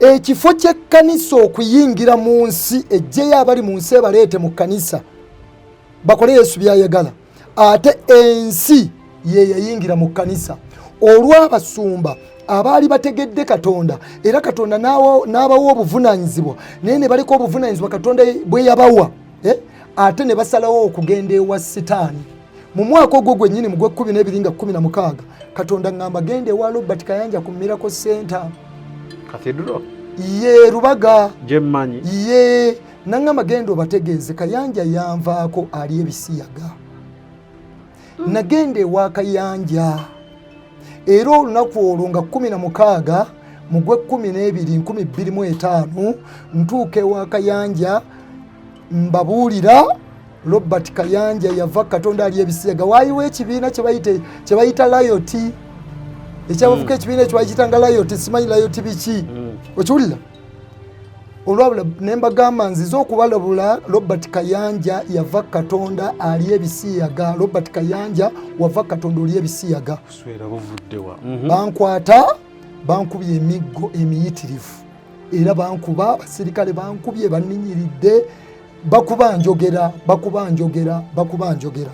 Ekifo ky'ekkanisa okuyingira mu nsi, ejjeyo abali mu nsi ebaleete mu kkanisa bakole Yesu by'ayagala, ate ensi ye yayingira mu kkanisa olw'abasumba abaali bategedde Katonda, era Katonda n'abawa obuvunaanyizibwa, naye ne baleka obuvunaanyizibwa Katonda bwe yabawa, ate ne basalawo okugenda ewa Sitaani. Mu mwaka ogwo gwennyini, mu gw'ekkumi n'ebiri nga 16, Katonda ŋŋamba genda ewa Robert Kayanja ku Miracle Center. Cathedral? Ye Rubaga. Gyemmanyi. Ye naŋŋamba genda obategeeze Kayanja yanvaako ali ebisiyaga. Nagenda ewa Kayanja, era olunaku olwo nga 16 mu gw'ekkumi n'ebiri 2005, ntuuka ewa Kayanja mbabuulira Robert Kayanja yava Katonda ali ebisiyaga. Waaliwo ekibiina kye bayita Layoti ekyabavuka, ekibiina ekyo bakiyitanga Layoti, simanyi Layoti biki. Okiwulira olwabula ne mbagamba nzize okubalabula, Robert Kayanja yava Katonda ali ebisiyaga. Robert Kayanja wava Katonda oli ebisiyaga. Buswera buvuddewa? Bankwata, bankubye emiggo emiyitirivu, era bankuba, abasirikale bankubye, banninyiridde, bakuba njogera, bakuba njogera, bakuba njogera.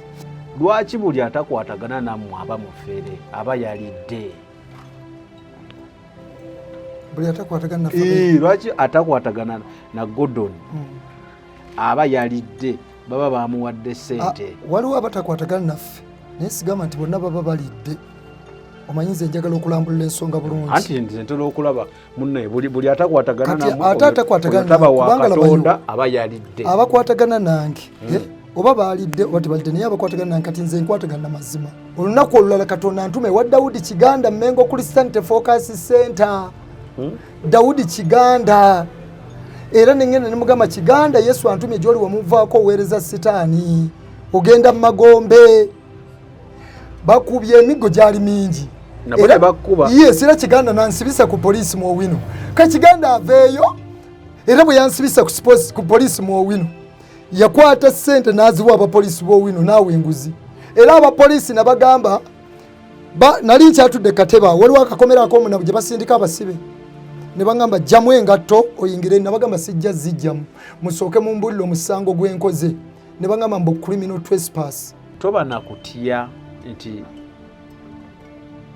Lwaki buli atakwatagana nammwe aba mufere, aba yalidde? Buli atakwatagana naffe? Lwaki atakwatagana na Gordon aba yalidde, baba bamuwadde sente? Ah, waliwo abatakwatagana naffe, naye sigamba nti bonna baba balidde. Omanyi nze njagala okulambulula ensonga bulungi. Anti nze ntera okulaba munnaye buli atakwatagana Kati nammwe, ate atakwatagana oyo taba nammwe, wa kubanga labayo. Katonda, aba yalidde. Abakwatagana nange, oba baalidde oba tebalidde, naye abakwatagana nange, kati nze nkwatagana na mazima. Olunaku olulala Katonda ntume wa Dawudi Kiganda, Mengo Christianity Focus Center. Dawudi Kiganda, era nengenda nemugamba, Kiganda, Yesu antumye gyoli, wamuvaako oweereza Sitaani, ogenda mu magombe. Bakubye emiggo gyali mingi. Nabo tebakuba? Yes, era Kiganda nansibisa ku poliisi mu Owino. Ka Kiganda aveeyo, era bwe yansibisa ku poliisi mu Owino, yakwata ssente n'aziwa abapoliisi b'Owino naawe enguzi. Era abapoliisi nabagamba nali nkyatudde kateba, waliwo akakomera ak'omunabu gye basindika abasibe, ne bagamba jjamu engatto oyingire. Nabagamba sijja zijjamu, musooke mumbulire omusango gwenkoze. Ne bagamba mbu criminal trespass. Toba nakutya nti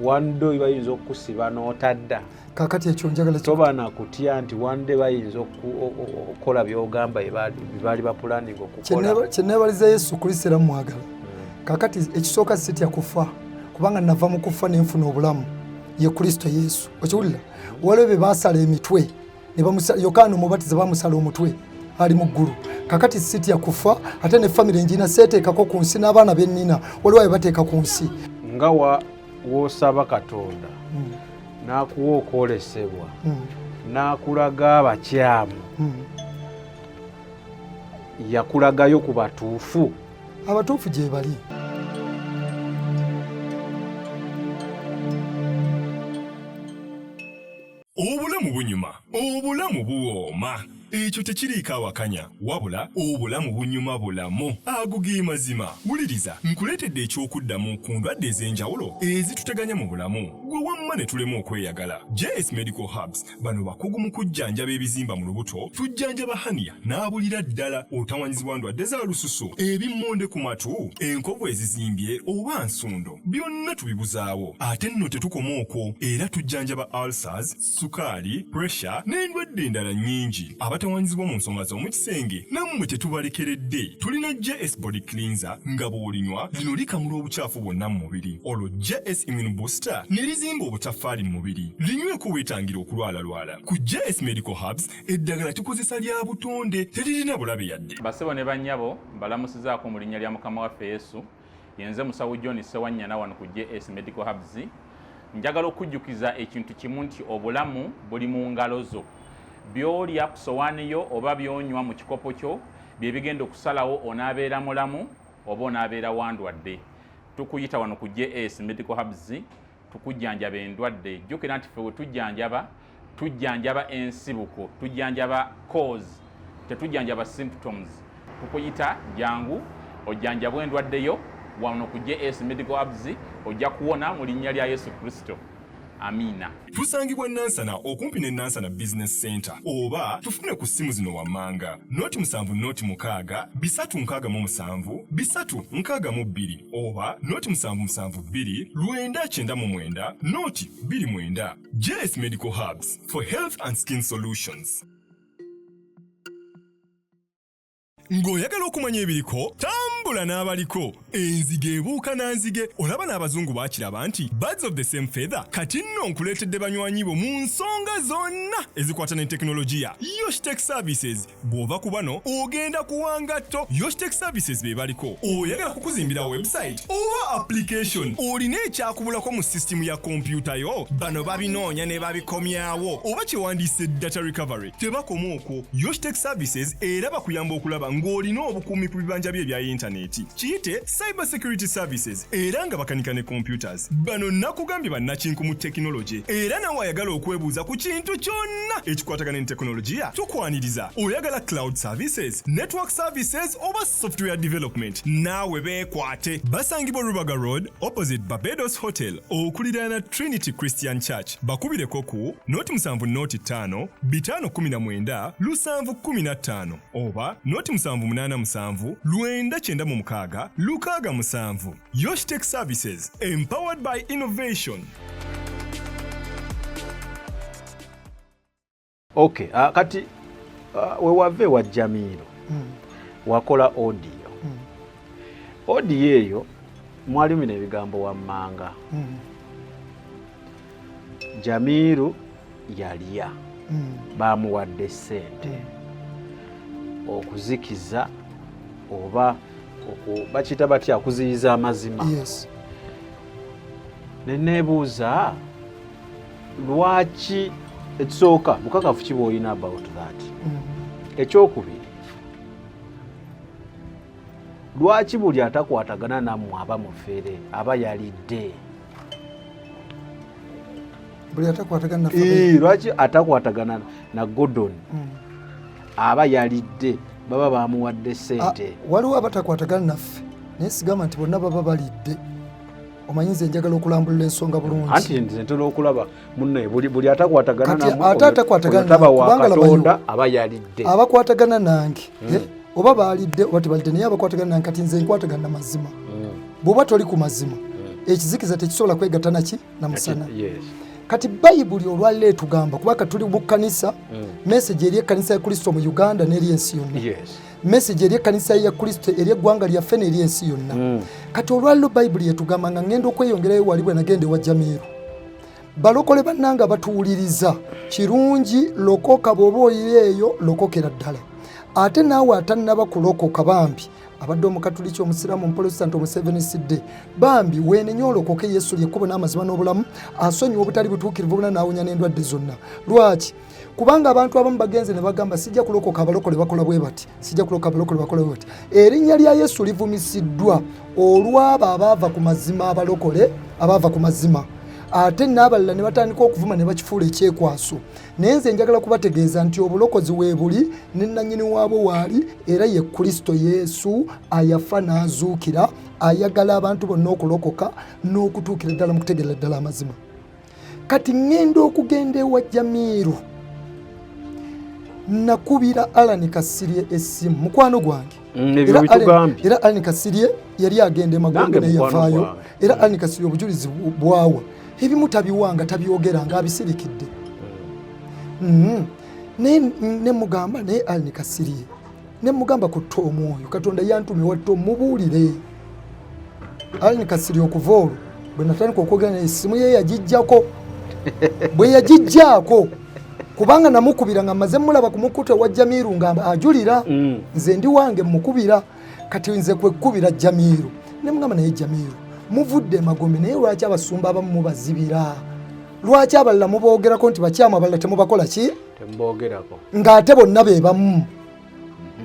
one day bayinza okukusiba n'otadda? Kakati ekyo njagala Toba nakutya nti one day bayinza okukola byogamba bye baali bapulaninga okukola? Kyenebaliza Yesu Kristo, era mwagala. Kakati ekisooka sitya kufa, kubanga nava mu kufa nenfuna obulamu, ye Kristo Yesu. Okiwulira? Waliwo bye basala emitwe, Yokaana Omubatiza bamusala omutwe, ali mu ggulu. Kakati sitya kufa, ate ne famire njina seeteekako ku nsi, n'abaana bennina waliwo abe bateeka ku nsi. Nga w'osaba Katonda n'akuwa okwolesebwa, n'akulaga abakyamu, yakulagayo ku batuufu? Abatuufu gye bali. Obulamu bunyuma, obulamu buwooma, ekyo tekiriiko awakanya, wabula obulamu bunyuma bulamu. Ago ge mazima. Wuliriza, nkuleetedde eky'okuddamu ku ndwadde ez'enjawulo ezituteganya mu bulamu, gwe wamma ne tulema okweyagala. JS Medical Herbs, bano bakugu mu kujjanjaba ebizimba mu lubuto, tujjanjaba hernia n'abulira ddala, otawanyizibwa ndwadde za lususu, ebimmonde ku matu, enkovu ezizimbye oba nsundo, byonna tubibuzaawo. Ate nno tetukoma okwo, era tujjanjaba ulcers, sukaali, pressure n'endwadde endala nnyingi. Abatawanyizibwa mu nsonga z'omu kisenge nammwe tetubalekeredde. Tulina JS Body Cleanser nga bw'olinywa lino likamula obukyafu bwonna mu mubiri, olwo JS Immune Booster ne lizimba obutaffaali mu mubiri. Linyweko weetangira okulwalalwala. Ku JS Medical Herbs eddagala tukozesa lya butonde, teririna bulabe yadde. Basebo ne bannyabo, mbalamusizaako mu linnya lya Mukama waffe Yesu. Yenze Musawo John Sewanyana wano ku JS Medical Herbs. Njagala okujjukiza ekintu kimu nti obulamu buli mu ngalo zo. By'olya ku sowaani yo oba by'onywa mu kikopo kyo bye bigenda okusalawo onaabeera mulamu oba onaabeera wandwadde. Tukuyita wano ku JS Medical Herbs tukujjanjaba endwadde. Jjukira nti ffe we tujjanjaba, tujjanjaba ensibuko, tujjanjaba cause, tetujjanjaba symptoms. Tukuyita jangu ojjanjabwe endwadde yo wano ku JS Medical Herbs, ojja kuwona mu linnya lya Yesu Kristo. Amiina. Tusangibwa Nansana okumpi ne Nansana Business Center oba tufune ku ssimu zino wammanga noti 7 noti 6 367 362 oba noti 772 999 noti 29. JS Medical Hubs for health and skin solutions. Ng'oyagala okumanya ebiriko, tambula n'abaliko. Enzige ebuuka na nzige. Olaba n'abazungu baakiraba nti birds of the same feather. Kati nno nkuleetedde banywanyi bo mu nsonga zonna ezikwata ne tekinologiya. Yoshtech Services. Bw'ova ku bano ogenda kuwa ngatto. Yoshtech Services be baliko. Oyagala kukuzimbira website oba application, olina ekyakubulako mu sisitimu ya kompyuta yo, bano babinoonya ne babikomyawo, oba kyewandiise data recovery. Tebakoma okwo, Yoshtech Services era bakuyamba okulaba ng'olina obukuumi ku bibanja bye ebya yintaneti, kiyite cyber security services, era nga bakanika ne computers. Bano nakugambye bannakinku mu tekinologi, era nawe ayagala okwebuuza ku kintu kyonna ekikwatagana ne tekinologiya tukwaniriza. Oyagala cloud services, network services oba software development, naawe beekwate. Basangibwa Rubaga Road opposite Barbados Hotel okuliraana Trinity Christian Church. Bakubireko ku noti 7 noti 5 519 715 oba noti 787 996 67. Yoshtech Services, empowered by innovation. Okay, kati wewava ewa Jamiiro wakola audio. Audio eyo mwalimu n'ebigambo wammanga. Jamiiro yalya, bamuwadde ssente okuzikiza oba bakiyita batya, okuziyiza amazima. Yes. Ne neebuuza lwaki, ekisooka bukakafu ki bw'olina about that? Ekyokubiri, lwaki buli atakwatagana nammwe aba mufere, aba yalidde? Buli atakwatagana naffe. Lwaki atakwatagana na Gordon aba yalidde, baba bamuwadde ssente? Waliwo abatakwatagana naffe, naye sigamba nti bonna baba balidde. Omanyi nze njagala okulambulula ensonga bulungi. Anti nze ntera okulaba munne buli atakwatagana nammwe, ate atakwatagana wa Katonda aba yalidde. Abakwatagana nange oba balidde oba tebalidde, naye abakwatagana nange, kati nze nkwatagana na mazima. Bw'oba toli ku mazima, ekizikiza tekisobola kwegatta naki na musana. Kati Bayibuli olwaliro etugamba, kubanga tuli mu kkanisa, message eri ekkanisa ya Kristo mu Uganda n'eri ensi yonna. Message eri ekkanisa ya Kristo eri eggwanga lyaffe n'eri ensi yonna. Kati olwaliro Bayibuli etugamba nga ngenda okweyongerayo wali bwe nagenda ewa Jamiiro. Balokole bannanga batuwuliriza, kirungi lokoka, bw'oba olira eyo lokokera ddala. Ate naawe atannaba kulokoka, bambi abadde omukatuliki, omusiraamu, omuprotestant, omuseveniside, bambi weenenye olokoke. Yesu lyekkubo n'amazima n'obulamu, asonyiwa obutali butuukirivu buna n'awonya n'endwadde zonna. Lwaki? Kubanga abantu abamu bagenze ne bagamba sijja kulokoka, abalokole bakola bwe bati, sijja kulokoka, abalokole bakola bwe bati. Erinnya lya Yesu livumisiddwa olw'abo abaava ku mazima, abalokole abaava ku mazima, ate n'abalala ne batandika okuvuma ne bakifuula ekyekwaso. Naye nze njagala kubategeeza nti obulokozi weebuli ne nannyini waabwo waali, era ye Kristo Yesu ayafa n'azuukira, ayagala abantu bonna okulokoka n'okutuukira ddala mu kutegeera ddala amazima. Kati ŋŋenda okugenda ewa Jamiiro, nakubira Alan Kasirye essimu, mukwano gwange. Era Alan Kasirye yali agenda emagombe naye yavaayo. Era Alan Kasirye obujulizi bwawa ebimu tabiwanga, tabyogera nga abisirikidde. Ne mugamba naye Alan Kasirye, ne mugamba ku omwoyo Katonda yantumye watto mubuulire. Alan Kasirye okuva olwo bwe natandika okwogera naye essimu ye yagijjako, bwe yagijjaako kubanga namukubira nga mmaze mulaba ku mukutu ewa Jamiru nga ajulira, nze ndi wange mukubira. Kati nze kwekubira Jamiru ne mugamba naye Jamiru muvudde emagombe, naye lwaki abasumba abamu mubazibira? Lwaki abalala muboogerako nti bakyamu, abalala temubakola ki? Ng'ate bonna be bamu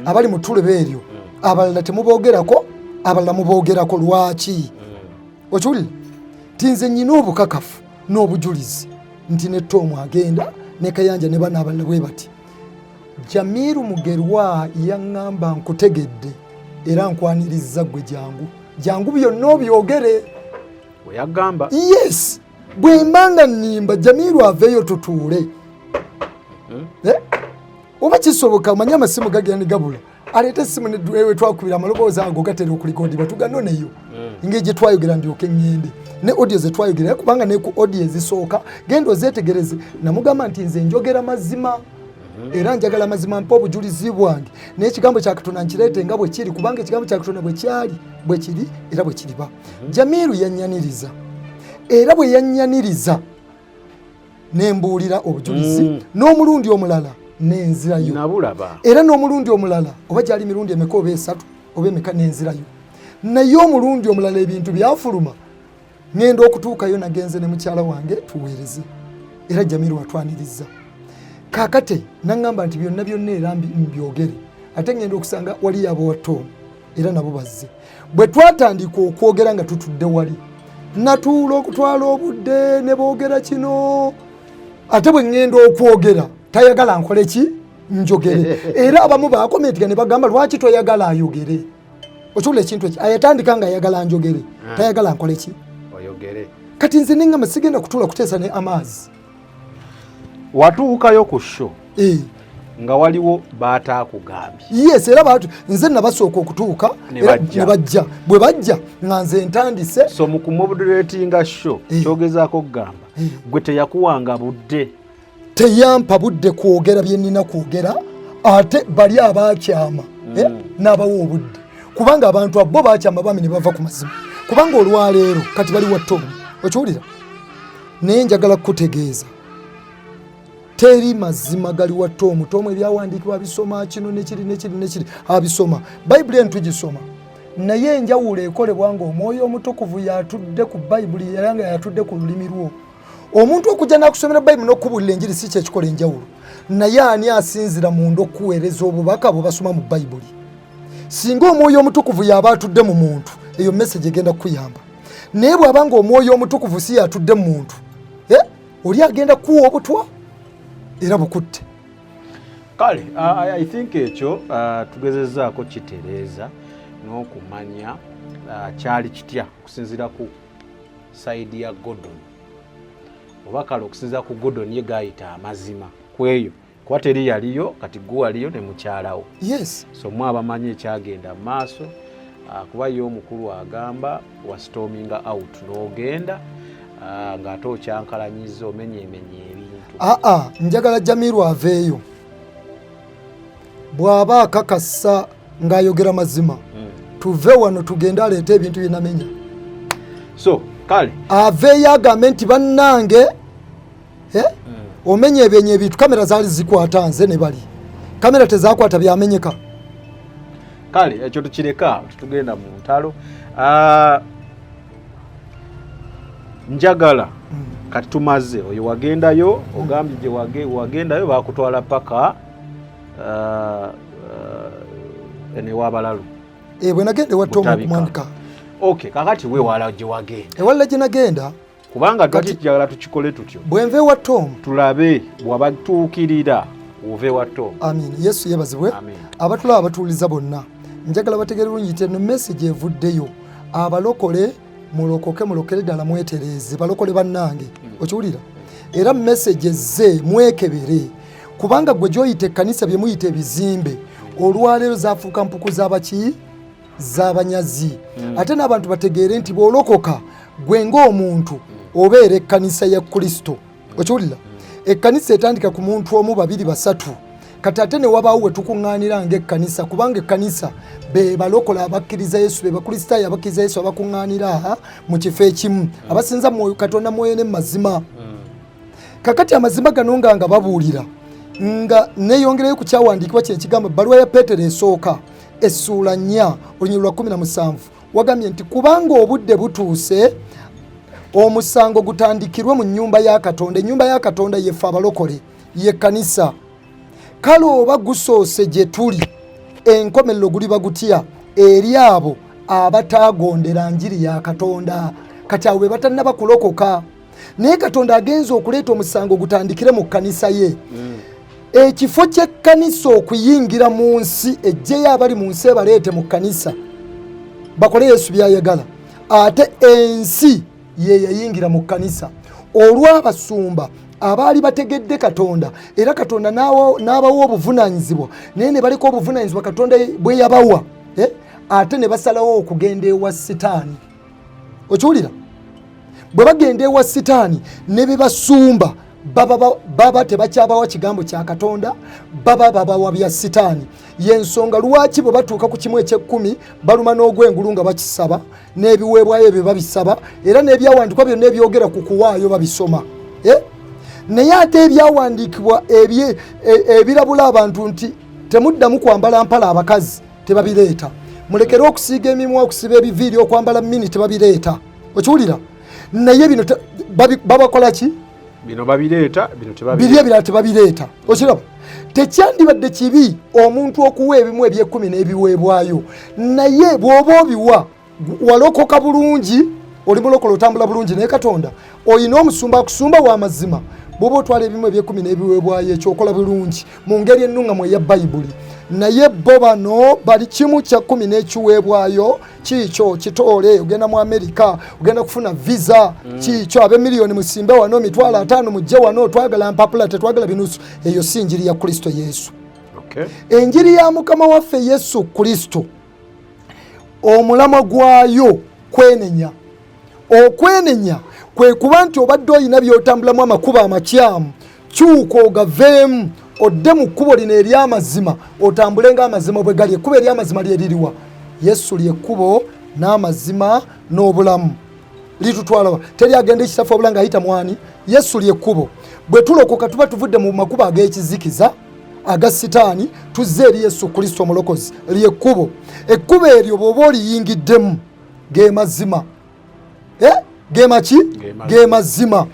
abali mu ttuluba eryo, abalala temuboogerako, abalala muboogerako lwaki? Okiwulira nti nze nnyina obukakafu n'obujulizi nti ne Tom agenda ne Kayanja ne bano abalala bwe bati. Jamiru Mugerwa yaŋŋamba nkutegedde era nkwaniriza ggwe, jangu jangu byonna obyogere. Weyagamba? Yes. Bwe mba nga nnimba, Jamiru aveeyo tutuule. Oba kisoboka, omanye amasimu gagenda ne gabula, aleete essimu we twakubira amaloboozi ago gatera okulikodibwa, tuganoneyo engeri gye twayogera, ndyoke ŋŋende ne audio ze twayogera, kubanga ne ku audio ezisooka genda ozeetegereze. Namugamba nti nze njogera mazima era njagala mazima, mpa obujulizi bwange n'ekigambo kya Katonda nkireete nga bwe kiri, kubanga ekigambo kya Katonda bwe kyali, bwe kiri era bwe kiriba. Jamiru yannyaniriza, era bwe yannyaniriza nembuulira obujulizi n'omulundi omulala nenzirayo. Nabulaba. Era n'omulundi omulala, oba gyali mirundi emeka oba esatu oba emeka, nenzirayo. Naye omulundi omulala ebintu byafuluma, ŋŋenda okutuukayo, nagenze ne mukyala wange tuweereze, era Jamiru atwaniriza. Kaakate naŋŋamba nti byonna byonna era mbyogere, ate ŋŋenda okusanga wali abowatomu era nabo bazze. Bwe twatandika okwogera nga tutudde wali, natuula okutwala obudde ne boogera kino, ate bwe ŋŋenda okwogera tayagala nkole ki, njogere. Era abamu bakomentinga ne bagamba, lwaki toyagala ayogere? Okiwulira ekintu ekyo? Ayatandika nga ayagala njogere, tayagala nkole ki? Oyogere. Kati nze neŋŋamba sigenda kutuula kuteesa ne amaazi. Watuukayo ku show Eh, nga waliwo baataakugambye? Yes, era batu nze nabasooka okutuuka. Ne era bajja. Ne bajja. Bwe bajja nga nze ntandise. So mu kumoderatinga show, kyogezaako okugamba, gwe teyakuwanga budde? Teyampa budde kwogera bye nnina kwogera, ate bali abakyama n'abawa obudde, kubanga abantu abo bakyama bami ne bava ku mazima, kubanga olwaleero kati bali wa Tomu. Okiwulira? Naye njagala kukutegeeza, teri mazima gali wa Tomu. Tomu ebyawandiikibwa abisoma, kino nekiri nekiri nekiri abisoma, Bayibuli eno tugisoma, naye enjawulo ekolebwa ng'Omwoyo Omutukuvu yatudde ku Bayibuli era nga yatudde ku lulimi lwo. Omuntu okujja n'akusomera Bayibuli n'okubuulira enjiri si kyekikola enjawulo, naye ani asinzira munda okuweereza obubaka bwe basoma mu Bayibuli? Singa Omwoyo Omutukuvu yaba atudde mu muntu, eyo message egenda kukuyamba, naye bw'aba nga Omwoyo Omutukuvu si yatudde mu muntu, oli agenda kuwa obutwa era bukutte. Kale I think ekyo tugezezaako kitereeza n'okumanya kyali kitya okusinziira ku side ya Gordon, oba kale okusinziira ku Gordon ye gayita amazima kweyo, kuba teri yaliyo, kati gwe waliyo ne mukyalawo. Yes. So mwe abamanyi ekyagenda mu maaso, kuba ye omukulu agamba wastorminga out n'ogenda, ng'ate okyankalanyiza, omenyeemenye ebintu. Aa, njagala Jamiru aveeyo bw'aba akakasa ng'ayogera mazima, tuve wano tugende aleete ebintu byenamenya. So kale. Aveeyo agambe nti bannange, omenya ebyenye ebintu, kamera zaali zikwata nze ne bali, kamera tezakwata byamenyeka. Kale ekyo tukireka, tetugenda mu ntalo. Njagala kati tumaze oyo wagendayo, ogambye gye wagendayo bakutwala paka newabalalu. Bwe nagenda ewa Tom Butabika. okumwandika. Okay, kakati wewala gye wagenda? Ewalala gye nagenda. Kubanga twaki kijagala tukikole tutyo. Bwe nva ewa Tom, tulabe wabatuukirira ove wa Tom. Amin, Yesu yebazibwe. Amin. Abatulaba, abatuuliza bonna, njagala bategere bulungi nti eno message evuddeyo. Abalokole mulokoke, mulokere ddala, mwetereeze. Balokole bannange, okiwulira? Era message ezze, mwekebere, kubanga gwe gyoyita ekkanisa, bye muyita ebizimbe, olwaleero zafuuka mpuku z'abaki, z'abanyazi. Ate n'abantu bategeere nti bw'olokoka gwe ng'omuntu obeera ekkanisa ya Kristo. Okiwulira? Ekkanisa etandika ku muntu omu, babiri, basatu, kati ate ne wabaawo we tukuŋŋaanira ng'ekkanisa, kubanga ekkanisa be balokola abakkiriza Yesu, be Bakristaayo abakkiriza Yesu, abakuŋŋaanira mu kifo ekimu, abasinza mwoyo Katonda mwoyo ne mazima. Kakati amazima gano nga babuulira, nga neeyongerayo ku kyawandiikibwa kye ekigamba, bbaluwa ya Peetero esooka essuula 4 olunyiriri lwa 17, wagambye nti kubanga obudde butuuse omusango gutandikirwe mu nnyumba ya Katonda. Ennyumba ya Katonda yeffe abalokole, ye kkanisa. Kale oba gusoose gye tuli, enkomerero guliba gutya eri abo abataagondera njiri ya Katonda? Kati abo be batannaba kulokoka, naye Katonda agenza okuleeta omusango gutandikire mu kkanisa ye. Ekifo ky'ekkanisa okuyingira mu nsi, ejjeyo abali mu nsi ebaleete mu kkanisa bakole Yesu byayagala, ate ensi ye yayingira mu kkanisa. Olw'abasumba abaali bategedde Katonda, era Katonda n'abawa obuvunaanyizibwa, naye ne baleka obuvunaanyizibwa Katonda bwe yabawa, ate ne basalawo okugenda ewa Sitaani. Okiwulira? Bwe bagenda ewa Sitaani ne be basumba baba tebakyabawa kigambo kya Katonda, baba babawa bya Sitaani. Yensonga lwaki bwe batuuka ku kimu eky'ekkumi baluma n'ogwengulu nga bakisaba, n'ebiweebwayo ebyo babisaba, era n'ebyawandiikibwa byonna ebyogera ku kuwaayo babisoma. Naye ate ebyawandiikibwa ebirabula abantu nti temuddamu kwambala mpala abakazi tebabireeta, mulekere okusiiga emimwa, okusiba ebiviiri, okwambala mini tebabireeta. Okiwulira? Naye bino babakola ki? Bino babireeta, bino tebabireeta. Biri ebirala tebabireeta. Okiraba? Tekyandibadde kibi omuntu okuwa ebimu eby'ekkumi n'ebiweebwayo, naye bw'oba obiwa walokoka bulungi, oli mulokole, otambula bulungi naye Katonda, oyina omusumba akusumba w'amazima, bw'oba otwala ebimu eby'ekkumi n'ebiweebwayo ekyo okola bulungi mu ngeri ennuŋŋamu eya Bayibuli. Naye bo bano bali kimu kya kkumi n'ekiweebwayo kiikyo kitoole, ogenda mu Amerika ogenda kufuna visa, kiikyo ab'emiliyoni musimbe wano, 50,000 mujje wano, twagala mpapula, tetwagala binusu. Eyo si njiri ya Kristo Yesu. Enjiri ya Mukama waffe Yesu Kristo omulamwa gwayo kwenenya. Okwenenya kwe kuba nti obadde olina by'otambulamu amakubo amakyamu, kyuka ogaveemu odde mu kkubo lino ery'amazima, otambule ng'amazima bwe gali. Ekkubo ery'amazima lye liriwa? Yesu ly'ekkubo n'amazima n'obulamu. Litutwalawa? Teri agenda ekitafu wabula ng'ayita mwani. Yesu ly'ekkubo. Bwe tulokoka tuba tuvudde mu makubo ag'ekizikiza aga Sitaani, tuzze eri Yesu Kristo omulokozi. Ly'ekkubo. Ekkubo eryo bw'oba oliyingiddemu ge mazima. Ge maki? Ge mazima.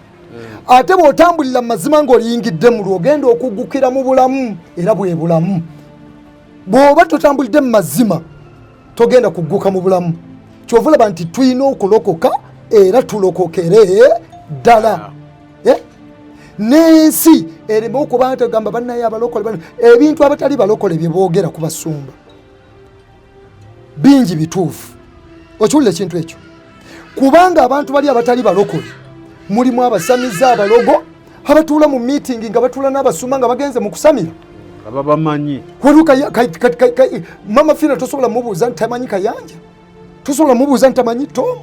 Ate bw'otambulira mu mazima ng'oliyingiddemu, lw'ogenda okuggukira mu bulamu, era bwe bulamu. Bw'oba totambulidde mu mazima togenda kugguka mu bulamu. Kyova olaba nti tulina okulokoka, era tulokokere ddala, n'ensi ereme okuba nti ogamba bannaye abalokole, ebintu abatali balokole bye boogera ku basumba bingi bituufu. Okiwulira ekintu ekyo? Kubanga abantu bali abatali balokole mulimu abasamize, abalogo, abatuula mu miitingi nga batuula n'abasumba nga bagenze mu kusamira. Ababamanyi. Waliwo Mama Fina tosobola mubuuza nti tamanyi Kayanja, tosobola mubuuza nti tamanyi Tom,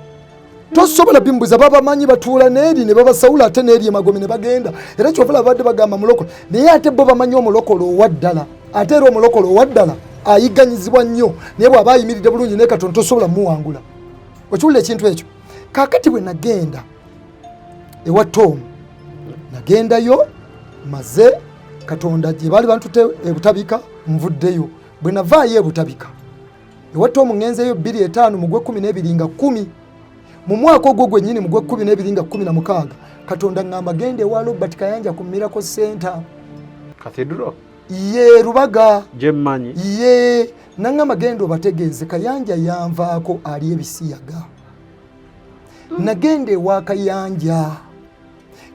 tosobola bimubuuza. Babamanyi, batuula n'eri ne babasawula, ate n'eri emagome ne bagenda. Era kyovula babadde bagamba mulokole, naye ate bo bamanyi omulokole owa ddala. Ate era omulokole owa ddala ayigganyizibwa nnyo, naye bw'aba ayimiridde bulungi naye Katonda tosobola muwangula. Okiwulira ekintu ekyo? Kaakati bwe nagenda ewa Tom, nagendayo maze Katonda gye baali bantute ebutabika, nvuddeyo. Bwe navaayo ebutabika ewa Tom, ŋŋenzeyo 2005 mu gw'ekkumi n'ebiri nga 10, mu mwaka ogwo gwennyini mu gw'ekkumi n'ebiri nga 16, Katonda ŋŋamba genda ewa Robert Kayanja ku Miracle Center. Cathedral. Ye Rubaga. Gyemmanyi. Ye naŋŋamba genda obategeeze Kayanja yanvaako ali ebisiyaga. Nagenda ewa Kayanja,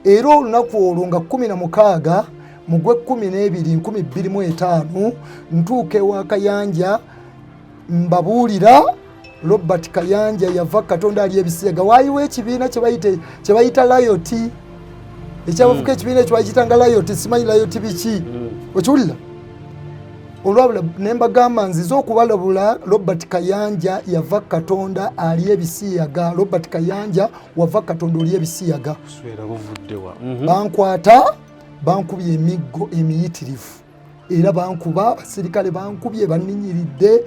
era olunaku olwo nga 16 mu gw'ekkumi n'ebiri 2005, ntuuka ewa Kayanja mbabuulira Robert Kayanja yava Katonda ali ebisiyaga. Waaliwo ekibiina kye bayita Layoti ekyabavuka, ekibiina ekyo bakiyitanga Layoti, simanyi Layoti biki. Okiwulira? Olwabula ne mbagamba nzize okubalabula, Robert Kayanja yava Katonda ali ebisiyaga. Robert Kayanja wava Katonda oli ebisiyaga. Buswera buvuddewa? Bankwata, bankubye emiggo emiyitirivu, era bankuba abasirikale, bankubye, banninyiridde,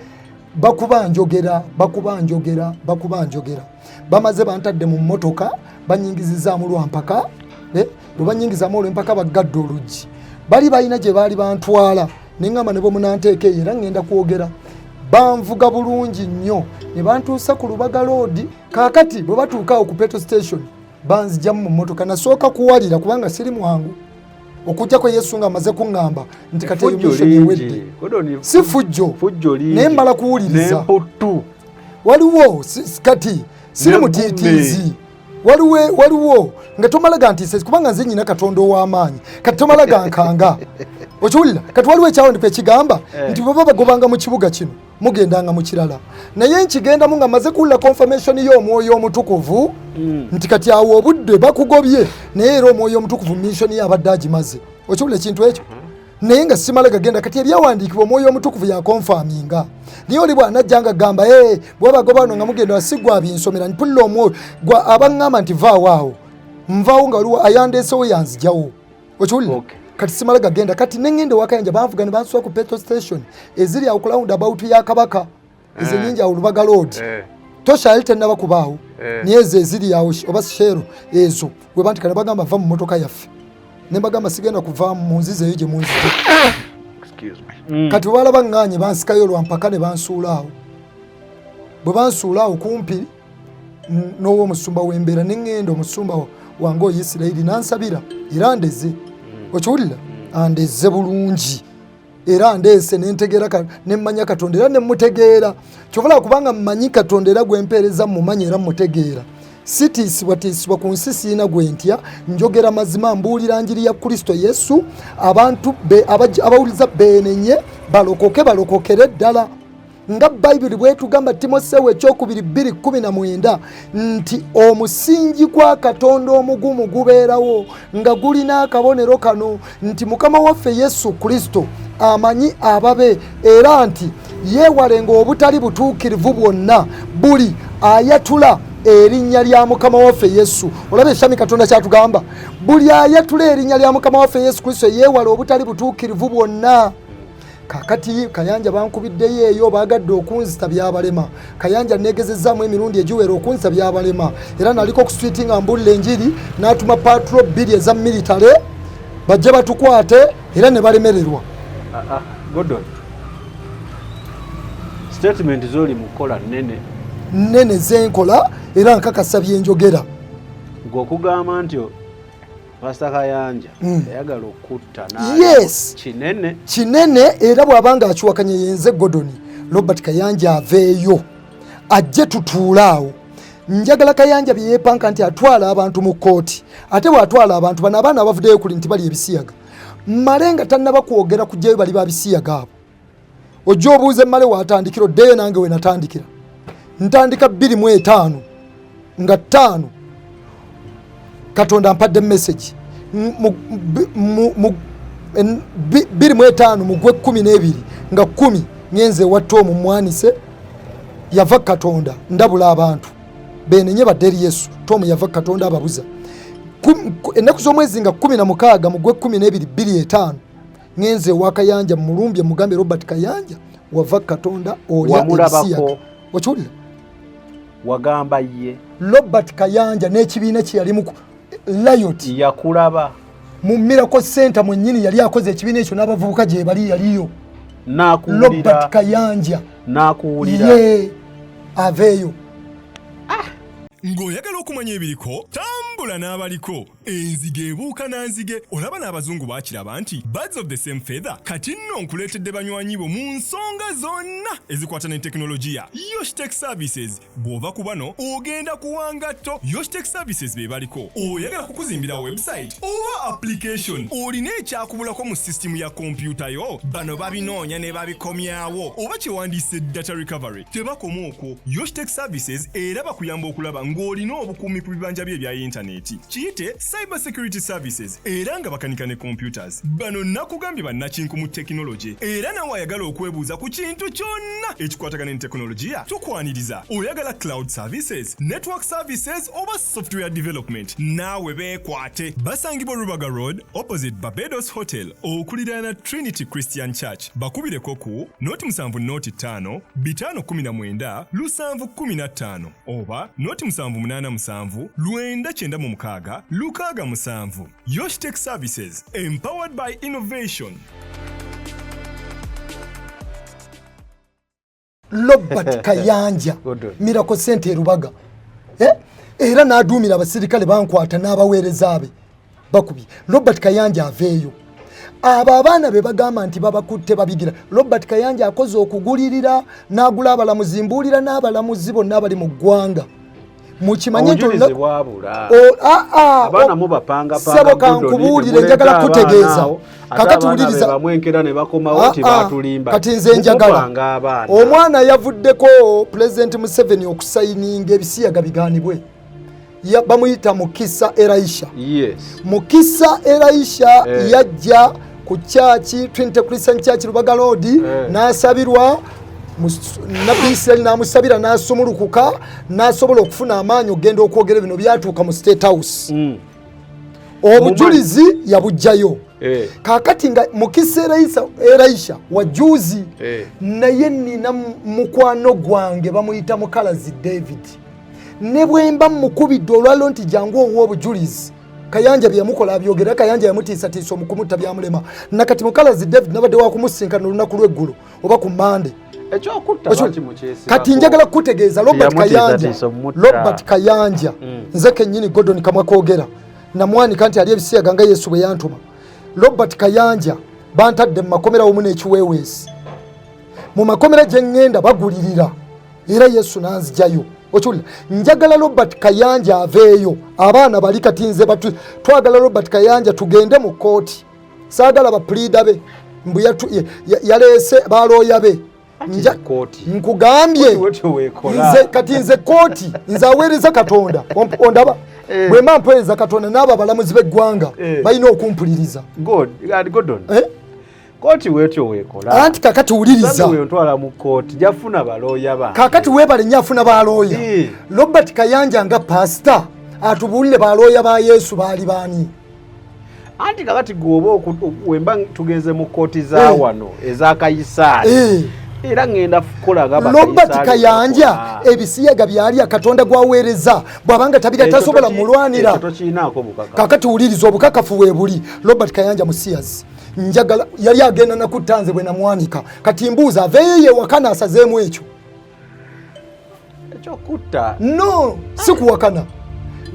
bakuba njogera, bakuba njogera, bakuba njogera. Bamaze bantadde mu mmotoka, banyingizizaamu lwampaka. Bwe banyingizaamu olwempaka, baggadde oluggi. Bali balina gye baali bantwala, neŋŋamba ne bwe munanteeka eyo era ŋŋenda kwogera. Banvuga bulungi nnyo ne bantuusa ku Lubaga Road. Kaakati bwe batuuka awo ku petrol station, banzijamu mu mmotoka. Nasooka kuwalira kubanga siri mwangu, okujjako Yesu nga amaze kuŋŋamba nti kati eyo Effujjo mission ewedde. lingi. Gordon, Si fujjo, fujjo lingi. naye mmala kuwuliriza. N'emputtu. Waliwo kati siri N'eggume. mutiitiizi. Waliwo nga tomala gantiisa, kubanga nze nyina Katonda ow'amaanyi. Kati tomala gankanga, okiwulira? Kati waliwo ekyawandikwa ekigamba nti bwe baba bagobanga mu kibuga kino. Mugendanga mu kirala, naye nkigendamu nga maze kuwulira confirmation y'Omwoyo Omutukuvu nti kati awo obudde bakugobye, naye era Omwoyo Omutukuvu mission ye abadde agimaze. Okiwulira ekintu ekyo? Naye nga simala gagenda. Kati ebyawandiikibwa Omwoyo Omutukuvu yakonfaminga, naye oli bw'anajja nga gamba, "Ee, bwabagoba wano nga mugenda," sigwa binsomera, mpulira omwoyo gwa abaŋŋamba nti vaawo awo, nvaawo nga waliwo ayandeesewo yanzijawo. Okiwulira? Okay. Kati simala gagenda. Kati neŋŋenda ewakayanja, banvuga ne bansuwa ku petrol station eziri awo ku round about ya Kabaka, ezo nyingi awo Lubaga Road. Tosha yali tennaba kubaawo. Naye ezo eziri awo oba Shell ezo we bantika ne bagamba, "Va mu motoka yaffe." Ne bagamba, "Sigenda kuva mu nzizi eyo gye munzije." Excuse me. Kati bwe balaba ŋŋaanye, bansikayo lwampaka ne bansuula awo. Bwe bansuula awo kumpi n'ow'omusumba w'embeera, ne ŋŋenda omusumba wange oyo Isirayiri n'ansabira era ndeze. Okiwulira? Andeze bulungi era ndeese nentegeera nemmanya Katonda era nemutegeera. Kyovala kubanga mmanyi Katonda era gwempeereza mumanyi era mutegeera, sitiisibwatiisibwa ku nsi, siina gwe ntya. Njogera mazima, mbuulira njiri ya Kristo Yesu. Abantu abawuliza beenenye, balokoke, balokokere ddala nga Bayibuli bwetugamba, Timoseewo ekyokubiri 2:19, nti omusingi gwa Katonda omugumu gubeerawo nga gulina akabonero kano nti Mukama waffe Yesu Kristo amanyi ababe, era nti yeewalenga obutali butuukirivu bwonna buli ayatula erinnya lya Mukama waffe Yesu. Olaba ekyami Katonda kyatugamba, buli ayatula erinnya lya Mukama waffe Yesu Kristo yeewala obutali butuukirivu bwonna. Kakati Kayanja bankubiddeyo eyo, baagadde okunzita, byabalema. Kayanja negezezaamu emirundi egiwera okunzita, byabalema. Era naliko ku street nga mbulira enjiri, n'atuma patrol 2 eza military bajje batukwate, era ne balemererwa. Ah, ah, Gordon, statement zoli mukola nene. Nene zenkola era nkakasa byenjogera. Gwe okugamba nti Pastor Kayanja yayagala okutta Yes. kinene. Kinene, era bw'abanga akiwakanye, yenze Gordon Robert Kayanja aveeyo ajje tutuule awo. Njagala Kayanja bye yeepanka nti atwala abantu mu kkooti, ate bw'atwala abantu bano abaana abavuddeyo kuli nti bali ebisiyaga, mmale nga tannaba kwogera kujjayo bali babisiyaga abo. Ojja obuuze mmale watandikira, oddeyo nange we natandikira. Ntandika 2005 nga 5, Katonda mpadde message 2005 mu gw'e12 nga 10, ngenze ewa Tomu mwanise yava Katonda, ndabula abantu benenye badde eri Yesu. Tomu yava Katonda ababuza. Ennaku z'omwezi nga 16 mu gw'e12 25, ngenze ewa Kayanja mulumbye, mugambe, "Robert Kayanja, wava Katonda, olya Wamulabako? ebisiyaga." Okiwulira? Wagamba ye? Robert Kayanja n'ekibiina kye yalimu Riot. Yakulaba? Mu Miracle Center mwennyini yali akoze ekibiina ekyo n'abavubuka gye bali, yaliyo Nakuwulira. Robert Kayanja. Nakuwulira. Ye aveeyo. Ng'oyagala okumanya ebiriko, tambula n'abaliko. Enzige ebuuka na nzige. Olaba n'abazungu bakiraba nti birds of the same feather. Kati nno nkuleetedde banywanyi bo mu nsonga zonna ezikwata ne tekinologiya, Yoshtech Services. Bw'ova ku bano ogenda kuwangatto. Yoshtech Services be baliko. Oyagala kukuzimbira website oba application? Olina ekyakubulako mu sisitimu ya kompyuta yo? Bano babinoonya ne babikomyawo, oba kyewandiise data recovery. Tebakoma okwo, Yoshtech Services era bakuyamba okulaba ng'olina obukuumi ku bibanja bye ebya yintaneti, kiyite cyber security services, era nga bakanika ne computers. Bano nakugambye bannakinku mu tekinologi, era nawe ayagala okwebuuza ku kintu kyonna ekikwatagana ne tekinologiya, tukwaniriza. Oyagala cloud services, network services oba software development, naawe beekwate. Basangibwa Rubaga Road, opposite Barbados Hotel, okuliraana Trinity Christian Church. Bakubireko ku 0 70 519 715 oba 0787 996 67. Yoshtech Services, empowered by innovation. Robert Kayanja, Gordon. Miracle Center erubaga. Eh? Era n'aduumira abasirikale bankwata n'abaweereza be bakubye. Robert Kayanja aveeyo. Abo abaana be bagamba nti babakutte babigira, Robert Kayanja akoze okugulirira n'agula abalamuzi. Mbuulira n'abalamuzi bonna abali mu ggwanga, Mukimanye nti Obujulizi bwabula. Abaana mubapanga panga. Ssebo kankubuulire, njagala kutegeeza. Kakati wuliriza. Bamwenkera ne bakomawo nti batulimba. Kati nze njagala Mupanga abaana. Omwana yavuddeko Pulezidenti Museveni okusayininga ebisiyaga bigaanibwe. Bamuyita Mukisa Elisha. Mukisa Elisha yajja ku church, Trinity Christian Church, Lubaga Road, n'asabirwa Nabbi Isiraeri n'amusabira n'asumulukuka n'asobola okufuna amaanyi okugenda okwogera bino byatuuka mu State House. Obujulizi yabuggyayo. Kaakati nga Mukisa Elisha wajuzi, naye nina mukwano gwange bamuyita Mukalazi David, ne bwe mba mukubidde olwaliro nti jangu owa obujulizi, Kayanja bye yamukola abyogera. Kayanja yamutiisatiisa omukumutta byamulema. Nakati Mukalazi David nabadde wakumusinkana olunaku lw'eggulo oba ku Mande. Ekyokutta lwaki mukyesibako? Kati njagala kukutegeeza Robert Kayanja, Yamutiisatiisa omutta. Robert Kayanja, nze kennyini Gordon Kamwa kwogera namwanika nti ali ebisiyaga nga Yesu bwe yantuma. Robert Kayanja bantadde mu makomera wamu n'ekiweeweesi. Mu makomera gye ŋŋenda bagulirira era Yesu n'anzigyayo. Okiwulira? Njagala Robert Kayanja aveeyo. Abaana bali kati nze twagala Robert Kayanja tugende mu kkooti. Saagala bapuliida be mbu yaleese balooya be. Anti kkooti. Nkugambye. Kkooti wetyo weekola. Nze kati nze kkooti, nze aweereza Katonda. Ondaba? Bwe mba mpeereza Katonda n'abo abalamuzi b'eggwanga balina okumpuliriza. Good. And Gordon. Kkooti wetyo weekola. Anti kakati wuliriza. Sami weyo ntwala mu kkooti, jafuna balooya bange. Kakati weebale nnyo afuna balooya. Robert Kayanja nga pasita atubuulire balooya ba Yesu baali baani? Anti kakati gwe oba wemba tugenze mu kkooti za wano eza Kayisaali. Era ngenda kukola nga Robert Bakayisaali Kayanja bakola. Ebisiyaga byali Katonda gw'aweereza bw'abanga tabira Ekyo tasobola mulwanira. Ekyo tokirinaako bukakafu. Kakati wuliriza obukakafu bwe buli. Robert Kayanja musiyazi. Njagala yali agenda nakutta nze bwe namwanika. Kati mbuuza aveeyo ye wakana asazeemu ekyo. Ekyokutta. No, si kuwakana.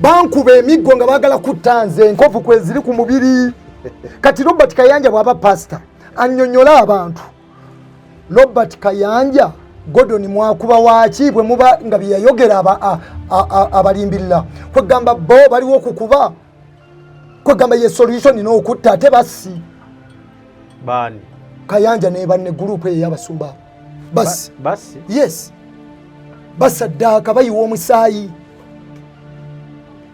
Bankuba emiggo nga baagala kutta nze, enkovu kwe ziri ku mubiri. Kati Robert Kayanja bw'aba pasita annyonnyola abantu. Robert Kayanja Gordon mwakuba waaki bwe muba nga bye yayogera abalimbirira. Kwegamba bo baliwo okukuba. Kwegamba ye solution n'okutta ate bassi. Baani? Kayanja ne banne group eyo y'abasumba. Bassi. Bassi? Yes. Basaddaaka bayiwa omusaayi.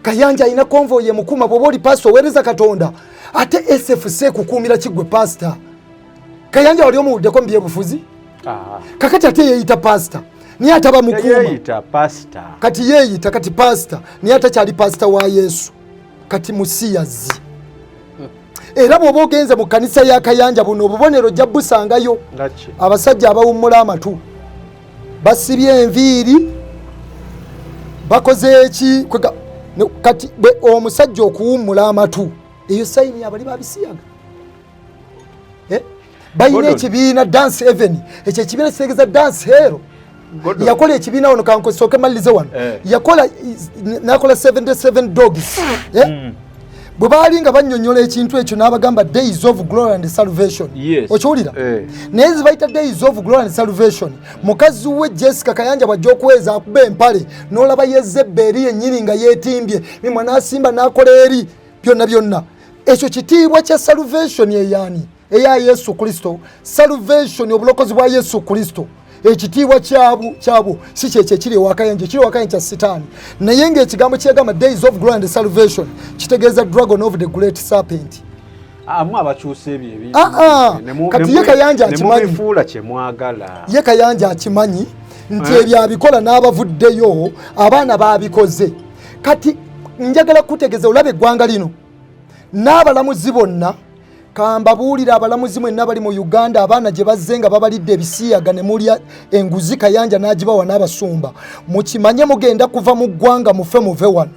Kayanja alina convoy emukuma. Bw'oba oli pastor oweereza Katonda ate SFC ekukuumira kiggwe pastor. Kayanja wali omuwuddeko mu byebufuzi? Kakati ate yeeyita pastor naye ataba mukuuma. Yeeyita pastor. Kati yeeyita kati pastor naye atakyali pastor wa Yesu. Kati musiyazi. Era bw'oba ogenze mu kkanisa ya Kayanja buno obubonero ojja busangayo. Ngaki? Abasajja abawummula amatu basibye enviiri bakoze eki? Kwega, ne, kati bwe omusajja okuwummula amatu eyo sayini abali babisiyaga. Balina Gordon. ekibiina Dance Even, ekyo ekibiina kitegeeza Dance Hero. Gordon. Yakola ekibiina wano, kansooke malirize wano. Yakola, n'akola 77 Dogs. Bwe baali nga bannyonnyola ekintu ekyo n'abagamba Days of Glory and Salvation. Okiwulira? Naye ze bayita Days of Glory and Salvation, mukazi we Jessica Kayanja bw'ajja okuweeza akuba empale n'olaba Yezebbe eri yennyini nga yeetimbye mimwa n'asimba n'akola eri byonna byonna. Ekyo kitiibwa kya salvation eyaani? Eya Yesu Kristo. Salvation, obulokozi bwa Yesu Kristo. Ekitiibwa kyabwo si kyekyo ekiri ewa Kayanja, ekiri ewa Kayanja kya Sitaani. Naye ng'ekigambo kyegamba Days of Glory and Salvation kitegeeza Dragon of the Great Serpent. Amu abakyusa ebyo ebintu. Kati ye Kayanja Ne akimanyi. mubifuula kye mwagala. Ye Kayanja akimanyi nti ebyo abikola n'abavuddeyo abaana baabikoze. Kati njagala kukutegeeza olaba eggwanga lino n'abalamuzi bonna. Kambabuulire abalamuzi mwenna bali mu Uganda, abaana gye bazze nga babalidde ebisiyaga ne mulya enguzi Kayanja n'agibawa n'abasumba. Mukimanye mugenda kuva mu ggwanga mufe muve wano.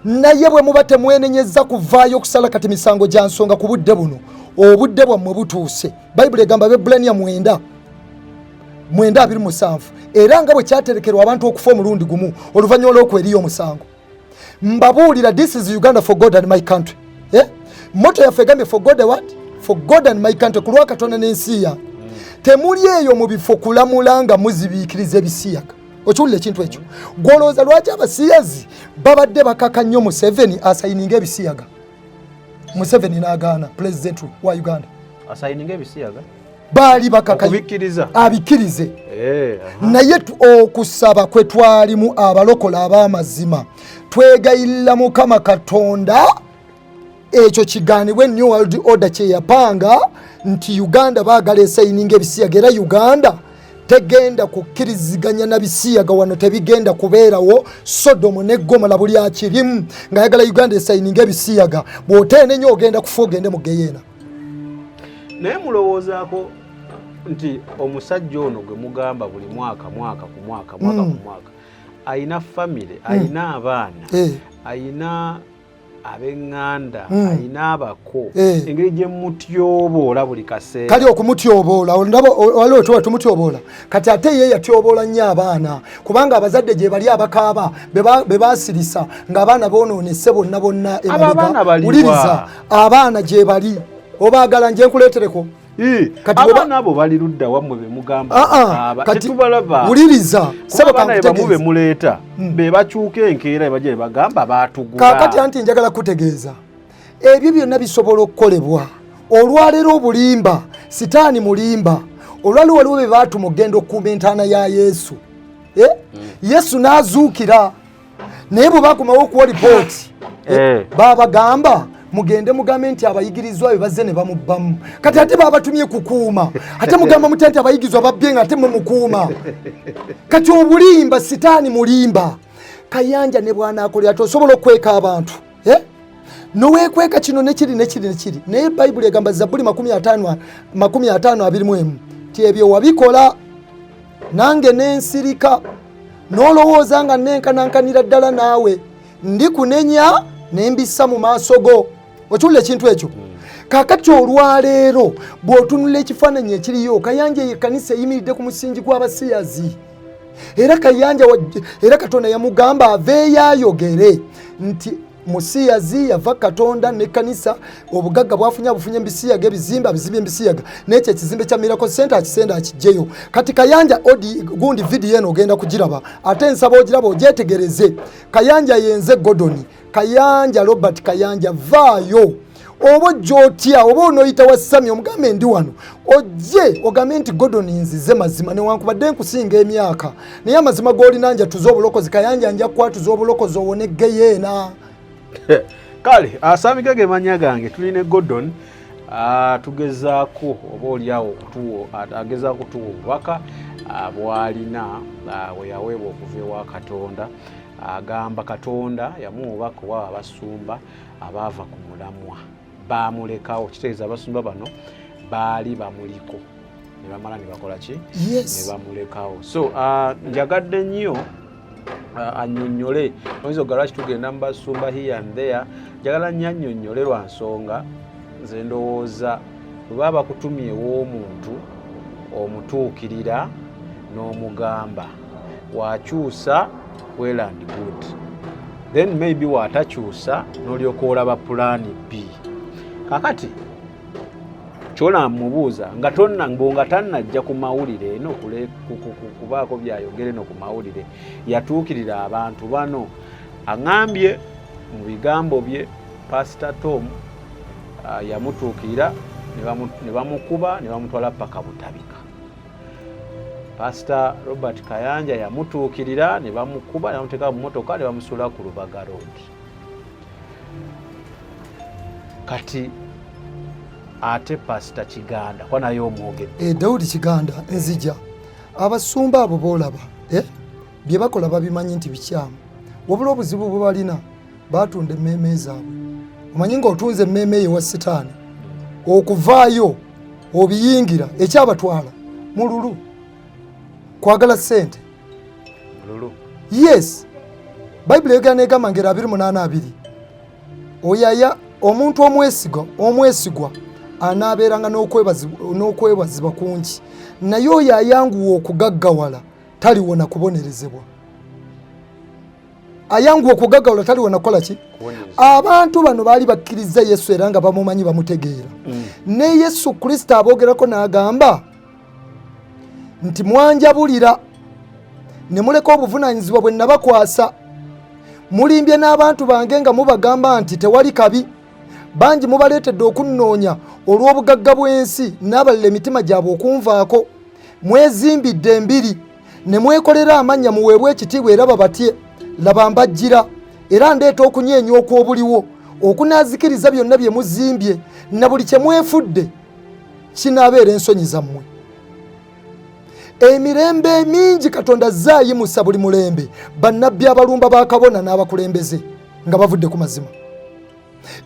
Naye bwe muba temwenenyezza kuvaayo okusala kati misango gya nsonga ku budde buno, obudde bwammwe butuuse. Bayibuli egamba Abaebbulaniya mwenda, mwenda abiri musanvu, era nga bwe kyaterekerwa abantu okufa omulundi gumu oluvannyuma lw'okwo eriyo omusango. Mbabuulira, this is Uganda, for God and my country. Motto yaffe egambye for God what? For God and my country, ku lwa Katonda n'ensi yange. Temuli eyo mu bifo kulamula nga muzibiikiriza ebisiyaga. Okiwulira ekintu ekyo? Gwolowooza lwaki abasiyazi babadde bakaka nnyo Museveni asayininga ebisiyaga? Museveni n'agaana, pulezidenti wa Uganda. Asayininga ebisiyaga? Baali bakaka abikkirize. Naye okusaba kwe twalimu abalokola ab'amazima, twegayirira Mukama Katonda ekyo kigaanibwe. New World Order kyeyapanga nti Uganda baagala esayininga ebisiyaga, era Uganda tegenda kukkiriziganya na bisiyaga wano, tebigenda kubeerawo. Sodomu ne Gomola buli akirimu ng'ayagala Uganda esayininga ebisiyaga, bw'oteenenya ogenda kufa, ogende mu geyeena. Naye mulowoozaako nti omusajja ono gwe mugamba buli mwaka, mwaka ku mwaka, mwaka ku mwaka, ayina famire, ayina abaana, ayina ab'eŋŋanda, ayina abako, engeri gye mutyoboola buli kaseera? Kali okumutyoboola, ndaba waliwo tuba tumutyoboola. Kati ate ye yatyoboola nnyo abaana, kubanga abazadde gye bali abakaaba be baasirisa ng'abaana boonoonese bonna bonna. Abo abaana baliwa? Wuliriza, abaana gye bali, obaagala nje nkuleetereko. Kati abaana abo bali ludda wammwe be mugamba? Ah, ah, aba kati tetubalaba. Wuliriza, sebo, abaana be bamu be kankutegeeze. muleeta be bakyuka enkeera be bajja be bagamba baatugula. Kaakati anti njagala kutegeeza, ebyo byonna bisobola okukolebwa olwaleero. Obulimba, sitaani mulimba. Olwaliwo waliwo be baatuma okugenda okukuuma entaana ya Yesu, eh? Yesu n'azuukira, naye bwe bakomawo okuwa lipooti, babagamba mugende mugambe nti abayigirizwa be bazze ne bamubbamu. Kati ate babatumye kukuuma, ate mugamba mutya nti abayigirizwa babbye nga ate mumukuuma? Kati obulimba, sitaani mulimba. Kayanja ne bw'anaakolera, tosobola okweka abantu, eh? Noweekweka kino nekiri nekiri nekiri, naye Bayibuli egamba, Zabbuli 50 50:21, ti ebyo wabikola nange nensirika, n'olowooza nga nenkanankanira ddala naawe, ndi kunenya nembissa mu maaso go. Okiwulira ekintu ekyo? Kakati olwaleero bw'otunula ekifaananyi ekiriyo, Kayanja eyo ekkanisa eyimiridde ku musingi gw'abasiyazi. Era Kayanja era Katonda yamugamba aveeyo ayogere nti musiyazi yava Katonda nekkanisa, obugagga bwafunye abufunye mbisiyaga, ebizimbe abizimbe embisiyaga, nekyo ekizimbe kya Miracle Center akisenda akijjeyo. Kati Kayanja odi gundi vidiyo eno ogenda kugiraba, ate nsaba ogiraba ogyetegereze. Kayanja yenze Gordon Kayanja, Robert Kayanja, vaayo oba ojja otya, oba onoyita wa Sami omugambe ndi wano, ojje ogambe nti Gordon nzize mazima, newankubadde nkusinga emyaka, naye amazima g'olina njatuza obulokozi. Kayanja, nja kukwatuza obulokozi owone geyeena. Kale asaamika ge manya gange. Tulina Gordon, tugezaako oba oliawo agezaako kutuwa obubaka bwalina bwe yaweebwa okuva ewa Katonda. Agamba Katonda yamuwa obubaka obwaba abasumba abaava ku mulamwa bamulekawo. Kitegeeza abasumba bano baali bamuliko ne bamala ne bakola ki? Ne bamulekawo. So njagadde nnyo annyonnyole. Oyinza okugala lwaki tugenda mu basumba here and there. Njagala nnyo annyonnyole lwa nsonga nze ndowooza bwe baba bakutumye ew'omuntu, omutuukirira n'omugamba, wakyusa, well and good, then maybe watakyusa n'olyoka olaba plan B. Kakati kyola mubuuza nga tonna nga tannajja ku mawulire eno kubaako byayogere eno ku mawulire, yatuukirira abantu bano? Aŋambye mu bigambo bye Pasita Tom yamutuukirira ne bamukuba ne bamutwala paka Butabika. Pasita Robert Kayanja yamutuukirira ne bamukuba ne bamuteeka mu motoka ne bamusuula ku Lubaga Road. Kati ate Pasita Kiganda kwa naye omwogedde? Daudi Kiganda nzija. Abasumba abo boolaba, eh? Bye bakola babimanyi nti bikyamu, wabula obuzibu bwe balina, batunda emmeeme zaabwe. Omanyi ng'otunze emmeeme eyo wa sitaani, okuvaayo obiyingira ekyabatwala mululu kwagala ssente. Lulu. Yes, Bayibuli eyogera negamba ngeri 28:2, oyaya omuntu omwesigwa, omwesigwa anaabeeranga n'okwebazibwa kungi, naye oyo ayanguwa okugaggawala taliwona kubonerezebwa. Ayanguwa okugaggawala taliwona kukola ki? Abantu bano baali bakkiriza Yesu era nga bamumanyi, bamutegeera. Ne Yesu Kristo aboogerako n'agamba nti mwanjabulira, Ne muleka obuvunaanyizibwa bwe nabakwasa. Mulimbye n'abantu bange nga mubagamba nti tewali kabi. Bangi mubaleetedde okunnoonya olw'obugagga bw'ensi, n'abalala emitima gyabwe okunvaako. Mwezimbidde embiri ne mwekolera amannya muweebwe ekitiibwa era babatye. Laba mbajjira, era ndeeta okunyeenya okw'obuliwo okunaazikiriza byonna bye muzimbye, na buli kye mwefudde kinaabeera ensonyi zammwe. Emirembe emingi Katonda azze ayimusa buli mulembe bannabbi abalumba bakabona n'abakulembeze nga bavudde ku mazima.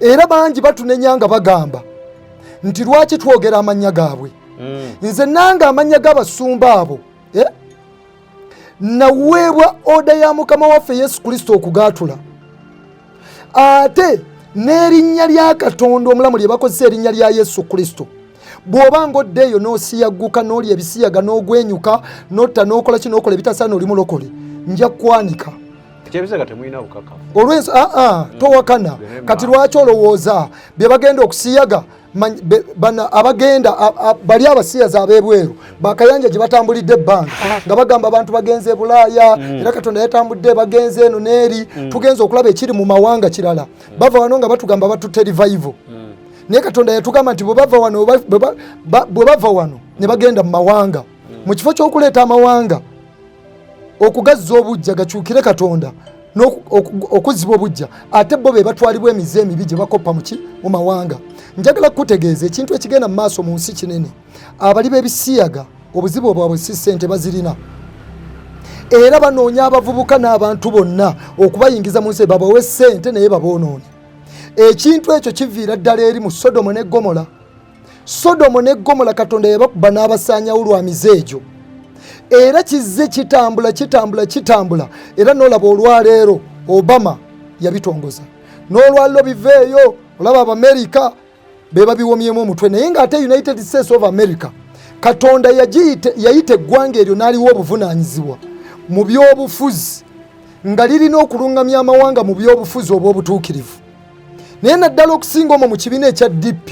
Era bangi batunenya nga bagamba nti lwaki twogera amannya gaabwe. Nze nange amannya g'abasumba abo naweebwa oda ya Mukama waffe Yesu Kristo okugaatula, ate n'erinnya lya Katonda omulamu lye bakozesa, erinnya lya Yesu Kristo. Bw'oba ng'odda eyo n'osiyagguka n'olya ebisiyaga n'ogwenyuka n'otta n'okola ki n'okola ebitasaana, oli mulokole, nja kukwanika. Ekyebisega temulina bukakafu. Olw'enso aa towakana. Kati lwaki olowooza bye bagenda okusiyaga bana abagenda bali abasiyazi ab'ebweru bakayanja gye batambulidde ebbanga nga bagamba abantu bagenze e Bulaaya, era Katonda yatambudde bagenze eno n'eri, tugenze okulaba ekiri mu mawanga kirala. Bava wano nga batugamba batutte revival, naye Katonda yatugamba nti bwe bava wano bwe bava wano ne bagenda mu mawanga, mu kifo ky'okuleeta amawanga okugazza obujja gakyukire Katonda okuzzibwa obujja, ate bo be batwalibwa emize emibi gye bakoppa muki mu mawanga. Njagala kukutegeeza ekintu ekigenda mu maaso mu nsi kinene. Abali b'ebisiyaga obuzibu bwabwe si ssente bazirina, era banoonya abavubuka n'abantu bonna okubayingiza mu nsi babawe ssente naye baboonoone. Ekintu ekyo kiviira ddala eri mu Sodomo ne Gomola. Sodomo ne Gomola Katonda yabakuba n'abasaanyawo lwa mize egyo, era kizze kitambula kitambula kitambula, era n'olaba olwaleero Obama yabitongoza n'olwaliro biveeyo. Olaba Abamerika be babiwomyemu omutwe, naye ng'ate United States of America Katonda yayita eggwanga eryo n'aliwa obuvunaanyizibwa mu by'obufuzi nga lirina okuluŋŋamya amawanga mu by'obufuzi obw'obutuukirivu. Naye naddala okusinga omwo mu kibiina ekya DP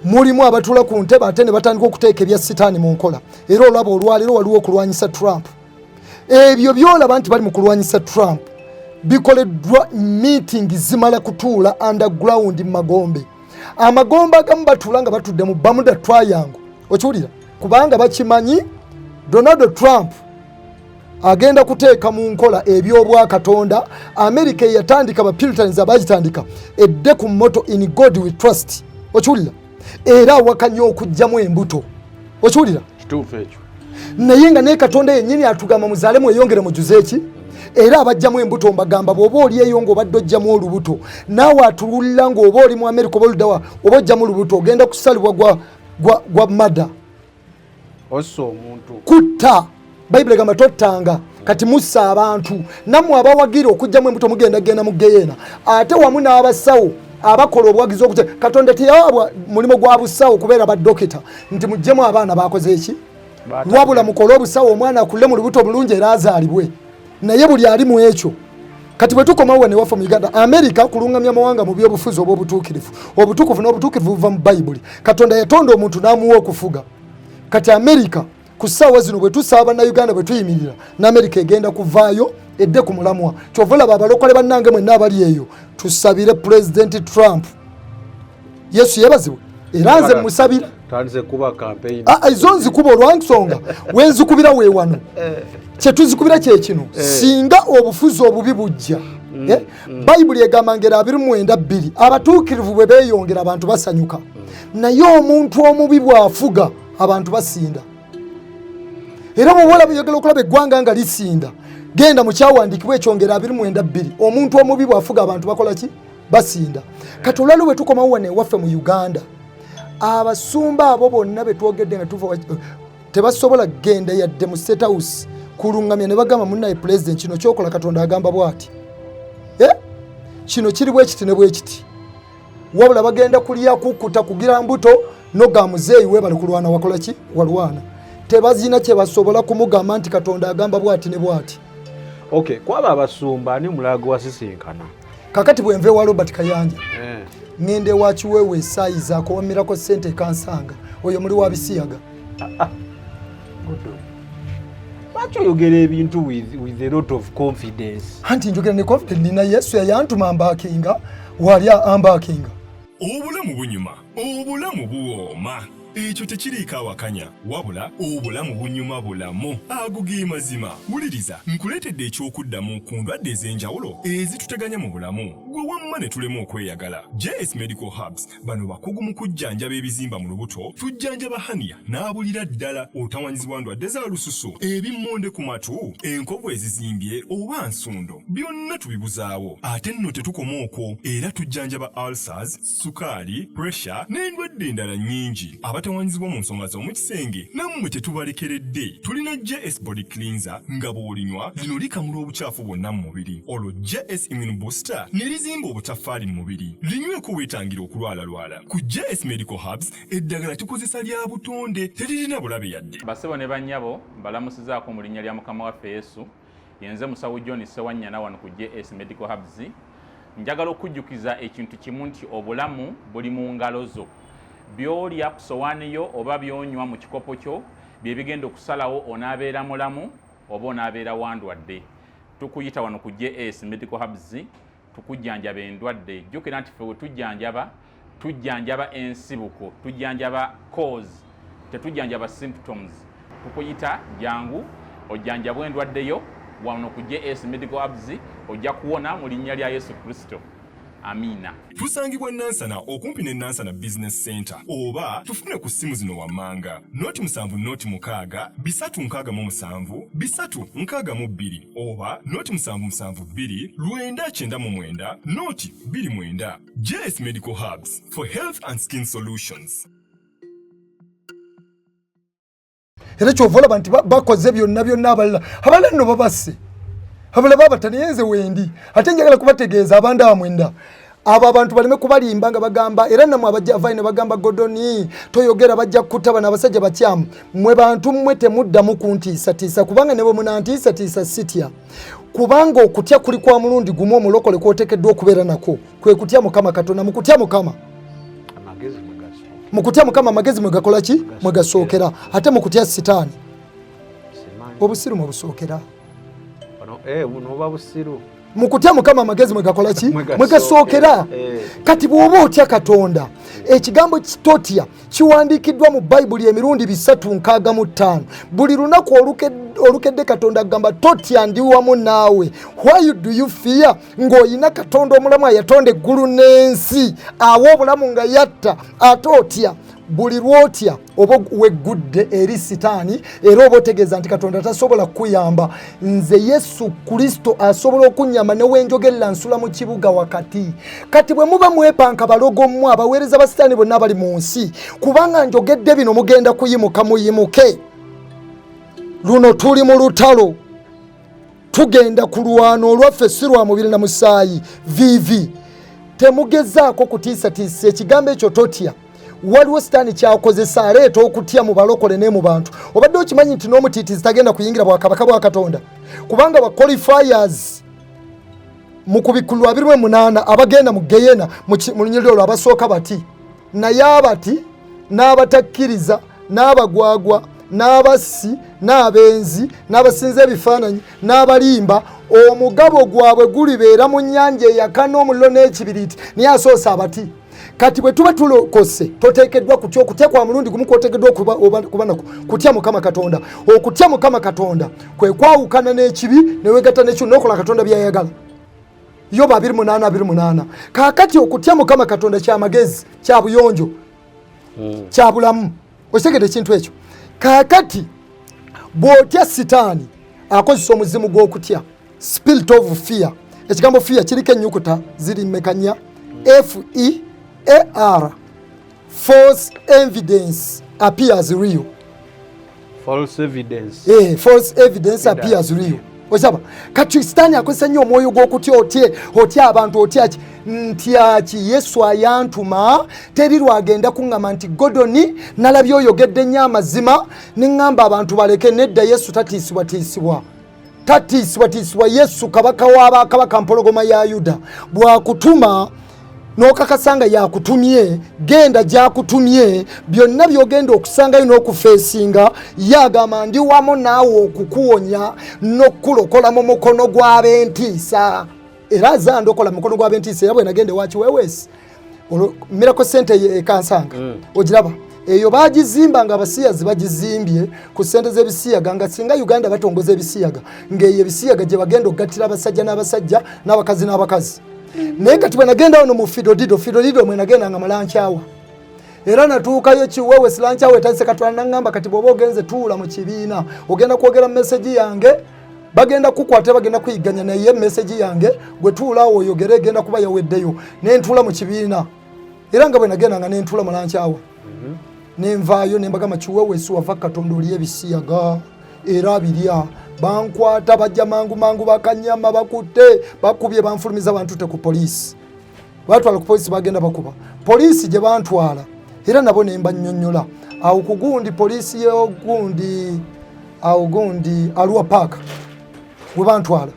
mulimu abatula ku ntebe ate ne batandika okuteeka ebya sitaani mu nkola. Era olaba olwaleero waliwo okulwanyisa Trump. Ebyo byolaba nti bali mu kulwanyisa Trump bikoleddwa meeting zimala kutuula underground mu magombe. Amagombe agamu batuula nga batudde mu Bermuda Triangle, okiwulira, kubanga bakimanyi Donald Trump agenda kuteeka mu nkola eby'obwakatonda. Amerika eyatandika ba Puritans abagitandika edde ku motto "In God We Trust", okiwulira, era awakanya okuggyamu embuto, okiwulira. Kituufu ekyo. Naye nga naye Katonda yennyini atugamba muzaale mweyongere mujuze eki, era abajjamu embuto mbagamba bw'oba oli eyo ng'obadde ojjamu olubuto, naawe atululira ng'oba oli mu Amerika oba oluddawa oba ojjamu olubuto, ogenda kusalibwa gwa mada. Ossa omuntu. Kutta. Bayibuli egamba tottanga. Kati mussa abantu, nammwe abawagira okugjamu embuto mugenda genda mu geyeena, ate wamu n'abasawo abakola obuwagizi okute Katonda teyawabwa mulimu gwa busawo kubeera badokita nti muggyemu abaana bakoze eki, wabula mukole obusawo omwana akule mu lubuto bulungi era azaalibwe. Naye buli ali mu ekyo. Kati bwe tukomawo wano ewaffe mu Uganda, Amerika kulungamya mawanga mu byobufuzi obw'obutuukirivu, obutukuvu n'obutuukirivu buva mu Bayibuli. Katonda yatonda omuntu n'amuwa okufuga. Kati Amerika ku ssaawa zino bwe tusaba Bannayuganda bwe tuyimirira n'Amerika egenda kuvaayo edde ku mulamwa. Kyova olaba abalokole bannange mwenna abali eyo tusabire Pulezidenti Trump. Yesu yebazibwe, era nze musabira. Tandise kuba campaign. Ezo nzikuba olwansonga wenzikubira weewano kyetuzikubira kyekino, singa obufuzi obubi bujja, Bayibuli egamba ngeri 29:2, abatuukirivu bwe beeyongera abantu basanyuka, naye omuntu omubi bw'afuga abantu basinda. Era bw'oba olaba okulaba eggwanga nga lisinda, genda mu kyawandiikibwa ekyo ngeri 29:2, omuntu omubi bw'afuga abantu bakola ki? Basinda. Kati olwaliwo bwe tukomawo wano ewaffe mu Uganda, abasumba abo bonna be twogedde nga tuva tebasobola kugenda yadde mu State House kulungamya ne bagamba munnaye Pulezidenti kino kyokola Katonda agamba bw'ati, kino kiri bwe kiti ne bwe kiti, wabula bagenda kulya kukuta kugira mbuto noga muzeeyi weebale kulwana wakola ki walwana. Tebazina kye basobola kumugamba nti Katonda agamba bw'ati ne bw'ati. Okay, kwaba abasumba ani omulala gwe wasisinkana? Kakati bwenva ewa Robert Kayanja ŋŋenda ewa Kiweewa esaayiza akowamirako ssente ekansanga oyo muli wa bisiyaga. Lwaki oyogera ebintu with a lot of confidence? Anti njogera ne confidence, nina Yesu yayantuma ambaakinga, wali ambaakinga. Obulamu bunyuma, obulamu buwooma. Ekyo tekiriiko awakanya, wabula obulamu bunyuma bulamu. Ago ge mazima. Wuliriza, nkuleetedde eky'okuddamu ku ndwadde ez'enjawulo ezituteganya mu bulamu. Gwe wamma ne tulema okweyagala. JS Medical Herbs bano bakugu mu kujjanjaba ebizimba mu lubuto, tujjanjaba hania n'abulira ddala, otawanyizibwa ndwadde za lususu, ebimmonde ku matu, enkovu ezizimbye oba nsundo, byonna tubibuzaawo. Ate nno tetukoma okwo, era tujjanjaba ulcers, sukaali, pressure n'endwadde endala nnyingi. Abatawanyizibwa mu nsonga z'omu kisenge nammwe tetubalekeredde. Tulina JS Body Cleanser nga bw'olinywa lino likamula obukyafu bwonna mu mubiri, olwo JS Immune Booster ne lizimba obutaffaali mu mubiri. Linyweko weetangira okulwalalwala. Ku JS Medical Herbs eddagala tukozesa lya butonde, teririna bulabe yadde. Basebo ne bannyabo, mbalamusizaako mu linnya lya Mukama waffe Yesu. Yenze Musawo John Ssewanyana wano ku JS Medical Herbs. Njagala okujjukiza ekintu kimu nti obulamu buli mu ngalo zo. By'olya ku sowaani yo oba by'onywa mu kikopo kyo bye bigenda okusalawo onaabeera mulamu oba onaabeera wandwadde. Tukuyita wano ku JS Medical Herbs tukujjanjaba endwadde. Jjukira nti ffe we tujjanjaba, tujjanjaba ensibuko, tujjanjaba cause, tetujjanjaba symptoms. Tukuyita jangu ojjanjabwe endwadde yo wano ku JS Medical Herbs, ojja kuwona mu linnya lya Yesu Kristo. Amiina. Tusangibwa Nansana okumpi ne Nansana Business Center, oba tufune ku ssimu zino wammanga: 0 7 0 6 367 362 oba 0 7 7 2 999 0 29. JS Medical Herbs for health and skin solutions. Era kyova olaba nti bakoze byonna byonna, abalala abalala nno babasse, abalala babata, naye nze wendi. Ate njagala kubategeeza abandi mwenda abo abantu baleme kubalimba nga bagamba, era namwe abajja avayo ne bagamba, "Godoni toyogera, bajja kutta bano abasajja bakyamu." Mmwe bantu mmwe temuddamu kuntiisatiisa, kubanga ne bwe munantiisatiisa sitya, kubanga okutya kuli kwa mulundi gumu omulokole kwoteekeddwa okubeera nakwo, kwe kutya Mukama Katonda. Mu kutya Mukama amagezi mugaso. Mu kutya Mukama amagezi mwe gakola ki? Mwe gasookera. Ate mu kutya Sitaani Simanyi. obusiru mwe busookera. Ono buno buba busiru. Mu kutya Mukama amagezi mwe gakola ki? Mwe Mwe gasookera. Kati bw'oba otya Katonda, ekigambo kitotya kiwandiikiddwa mu Bayibuli emirundi 365. Buli lunaku olukedde Katonda agamba, "Totya, ndi wamu naawe." Why do you fear ng'olina Katonda omulamu ayatonda eggulu n'ensi, awa obulamu nga yatta, ate otya? Buli lwotya oba weggudde eri Sitaani, era oba otegeeza nti Katonda tasobola kukuyamba. Nze Yesu Kristo asobola okunyamba newenjogerera nsula mu kibuga wakati. Kati bwe muba mwepanka balogo mmwe abaweereza ba Sitaani bonna abali mu nsi, kubanga njogedde bino, mugenda kuyimuka, muyimuke. Luno tuli mu lutalo, tugenda kulwana, olwaffe si lwa mubiri na musaayi. Vivi temugezaako kutiisatiisa ekigambo ekyo totya. Waliwo Sitaani kyakozesa, aleeta okutya mu balokole ne mu bantu. Obadde okimanyi nti n'omutiitizi tagenda kuyingira bwakabaka bwa Katonda? Kubanga ba qualifiers mu kubikkulwa 28 abagenda mu geyena mu lunyiriri olwo abasooka bati, naye abati n'abatakkiriza n'abagwagwa n'abassi n'abenzi n'abasinza ebifaananyi n'abalimba, omugabo gwabwe gulibeera mu nnyanja eyaka n'omuliro n'ekibiriiti. Naye asoose abati. Kati bwe tuba tulokose, toteekeddwa kutya. Okutya kwa mulundi gumu kwoteekeddwa kuba nako, kutya Mukama Katonda. Okutya Mukama Katonda kwe kwawukana n'ekibi newegatta n'ekibi n'okola Katonda byayagala. Yoba 28 28. Kaakati okutya Mukama Katonda kyamagezi, kya buyonjo, kya bulamu. Okitegedde ekintu ekyo? Kaakati bw'otya Sitaani, akozesa omuzimu gw'okutya, spirit of fear. Ekigambo fear kiriko ennyukuta ziri mekanya? F E A R. False evidence appears real. False evidence. False evidence appears real. Osaba kati Sitaani akozesa nnyo omwoyo gw'okutya. Otye otya abantu, otya ki? Ntyaki? Yesu ayantuma, teri lwagenda kuŋŋamba nti, "Godoni, nalabye oyogedde nnyo amazima, neŋŋamba abantu baleke." Nedda, Yesu tatiisibwatiisibwa, tatiisibwatiisibwa. Yesu kabaka w'abakabaka, mpologoma ya Yuda. Bwakutuma N'okakasa nga yakutumye, genda gyakutumye, byonna by'ogenda okusangayo n'okufeesinga. Ye agamba ndi wamu naawe okukuwonya n'okukulokola mu mukono gw'ab'entiisa. Era aza ndokola mu mukono gw'ab'entiisa. Era bwe nagenda ewa Kiweweesi, Miracle Center ekansanga ogiraba eyo bagizimba nga abasiyazi bagizimbye ku ssente z'ebisiyaga, nga singa Uganda batongoza ebisiyaga, ng'eyo ebisiyaga gye bagenda okugattira abasajja n'abasajja n'abakazi n'abakazi. Naye kati bwe nagenda wano mu Fidodido, Fidodido mwe nagenda nga mu lunch hour, era natuukayo Kiwewe si lunch hour etandise katwala, naŋŋamba kati bw'oba ogenze tuula mu kibiina, ogenda kwogera message yange, bagenda kukwata, bagenda kuyigganya, naye message yange gwe tuulaawo oyogere, egenda kuba yaweddeyo. Nentuula mu kibiina, era nga bwe nagenda nga nentuula mu lunch hour, nenvaayo nembagamba Kiweweesi wava Katonda oli ebisiyaga era abirya. Bankwata, bajja mangu mangu, bakanyama bakutte, bakubye, banfulumiza, bantutte ku poliisi, batwala ku poliisi, bagenda bakuba poliisi gye bantwala, era nabo nembanyonyola awo ku gundi poliisi yogundi awo gundi Arua Park we bantwala,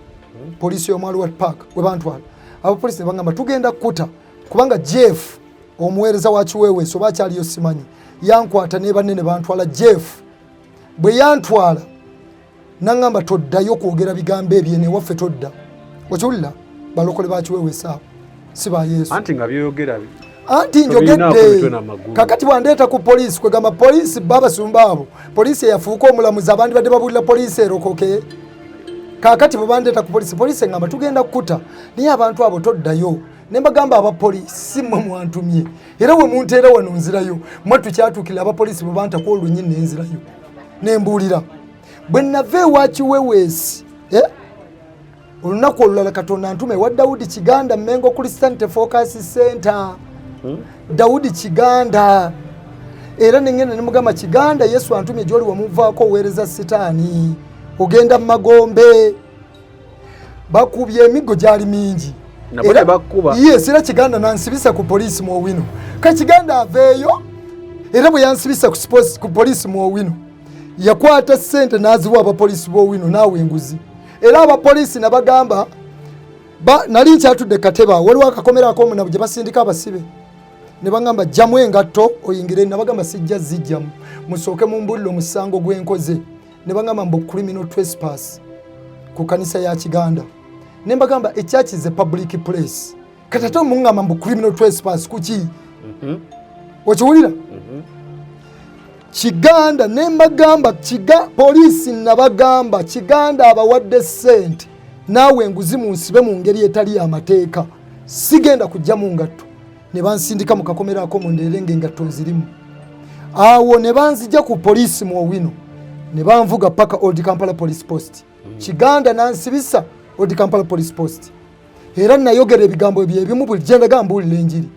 poliisi y'omu Arua Park we bantwala. Abapoliisi ne bagamba tugenda kukuta, kubanga Jeff omuweereza wa Kiweweesi oba akyaliyo simanyi, yankwata ne banne ne bantwala. Jeff bwe yantwala naŋŋamba toddayo kwogera bigambo ebyo newaffe, todda. Okiwulira? Balokole ba Kiweweesi abo si ba Yesu. Anti nga byoyogera anti tobirinaako njogedde. mitwe n'amagulu. Kakati bwandeeta ku poliisi, kwegamba poliisi babasumba abo, poliisi eyafuuka omulamuzi, abandi badde babuulira poliisi erokoke. Kakati bwe bandeeta ku poliisi, poliisi eŋŋamba tugenda kukuta, naye abantu abo toddayo. Ne mbagamba abapoliisi si mmwe mwantumye, era we munteera wano nzirayo. Mwe tukyatuukirira abapoliisi bwe bantako olunyi nenzirayo nembuulira. Bwe nava ewa Kiweweesi, eh? Olunaku olulala Katonda ntume ewa Dawudi Kiganda, Mengo Christianity Focus Center. Dawudi Kiganda, era nengenda nemugamba, Kiganda, Yesu antumye gyoli, wamuvaako, oweereza Sitaani, ogenda mu magombe. Bakubye emiggo gyali mingi. Nabo ne bakuba. Yes, era Kiganda nansibisa ku poliisi mu Owino. Ka Kiganda aveeyo, era bwe yansibisa ku poliisi mu Owino, yakwata ssente n'aziwa abapoliisi b'Owino naawe enguzi. Era abapoliisi nabagamba nali nkyatudde katebe awo, waliwo akakomera ak'omunabu gye basindika abasibe, ne bagamba jjamu engatto oyingire. Nabagamba sijja zijjamu, musooke mumbulire omusango gwenkoze. Ne bagamba mbu criminal trespass ku kanisa ya Kiganda. Ne mbagamba a church is a public place, kati ate muŋŋamba mbu criminal trespass kuki? Okiwulira? Kiganda ne mbagamba poliisi nabagamba Kiganda abawadde ssente naawe enguzi, munsibe mu ngeri etali y'amateeka, sigenda kujja mu ngatto. Ne bansindika mu kakomera ako mundeere ng'engatto nzirimu. Awo ne banzija ku poliisi mu Owino, ne banvuga paka Old Kampala Police Post. Kiganda nansibisa Old Kampala Police Post, era nayogera ebigambo ebyo ebimu buli gyendaga mbuulira enjiri,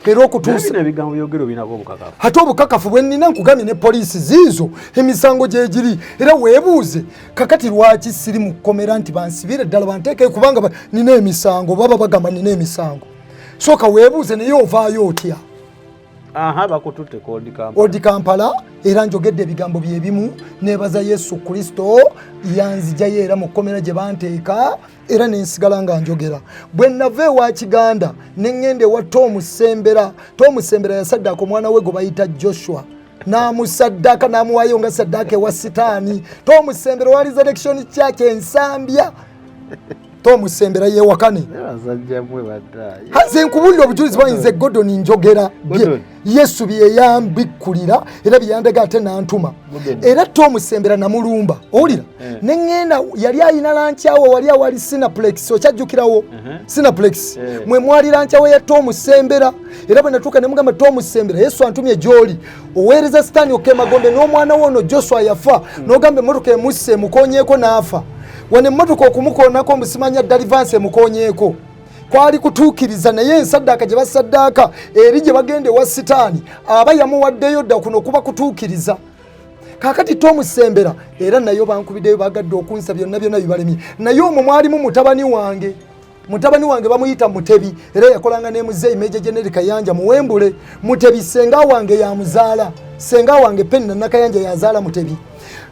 era okutuusa bino ebigambo byogero binako obukakafu? Ate obukakafu bwe nnina, nkugambye ne poliisi ziizo emisango gyegiri. Era weebuuze kakati lwaki siri mu kkomera nti bansibire ddala banteekeyo, kubanga nina emisango, baba bagamba nina emisango. Sooka weebuuze, naye ovaayo otya? Aha, bakututte ku Old Kampala. Old Kampala, era njogedde ebigambo byebimu. Nebaza Yesu Kristo yanzijayo era mu kkomera gye banteeka, era nensigala nga njogera. Bwe nava ewa Kiganda ne ŋŋenda ewa Tom Sembera. Tom Sembera yasaddaaka omwana we gwe bayita Joshua, n'amusaddaaka n'amuwaayo nga saddaaka ewa Sitaani. Tom Sembera wa Resurrection Church Ensambya, Tom Sembera yewakane. Basajja mwe baddayo. Haze nkubulira obujulizi bwayinza Gordon, njogera Gordon. Yesu byeyambikkulira era byeyandaga ate nantuma. Gordon. Era Tom Sembera namulumba, owulira? Neŋŋenda, yali ayina lunch hour wali awali Cineplex, okyajjukirawo? Cineplex. Mwe mwali lunch hour ya Tom Sembera. Era bwe natuuka ne mugamba, Tom Sembera, Yesu antumye gy'oli, oweereza Sitaani okemagombe n'omwana wo ono Joshua yafa, n'ogamba emmotoka emusse emukonyeeko n'afa. Wano emmotoka okumukoonako musimanya deliverance emukonyeeko kwali kutuukiriza, naye ensaddaaka gye basaddaaka eri gye bagenda ewa Sitaani aba yamuwaddeyo dda, kuno kuba kutuukiriza. Kaakati Tomusembera era nayo bankubiddeyo, bagadde okunsa byonna byonna bibalemye. Naye omwo mwalimu mutabani wange, mutabani wange bamuyita Mutebi, era yakolanga ne muzeeyi Major General Kayanja Muwembule. Mutebi senga wange yamuzaala, senga wange Penina Nakayanja yazaala Mutebi.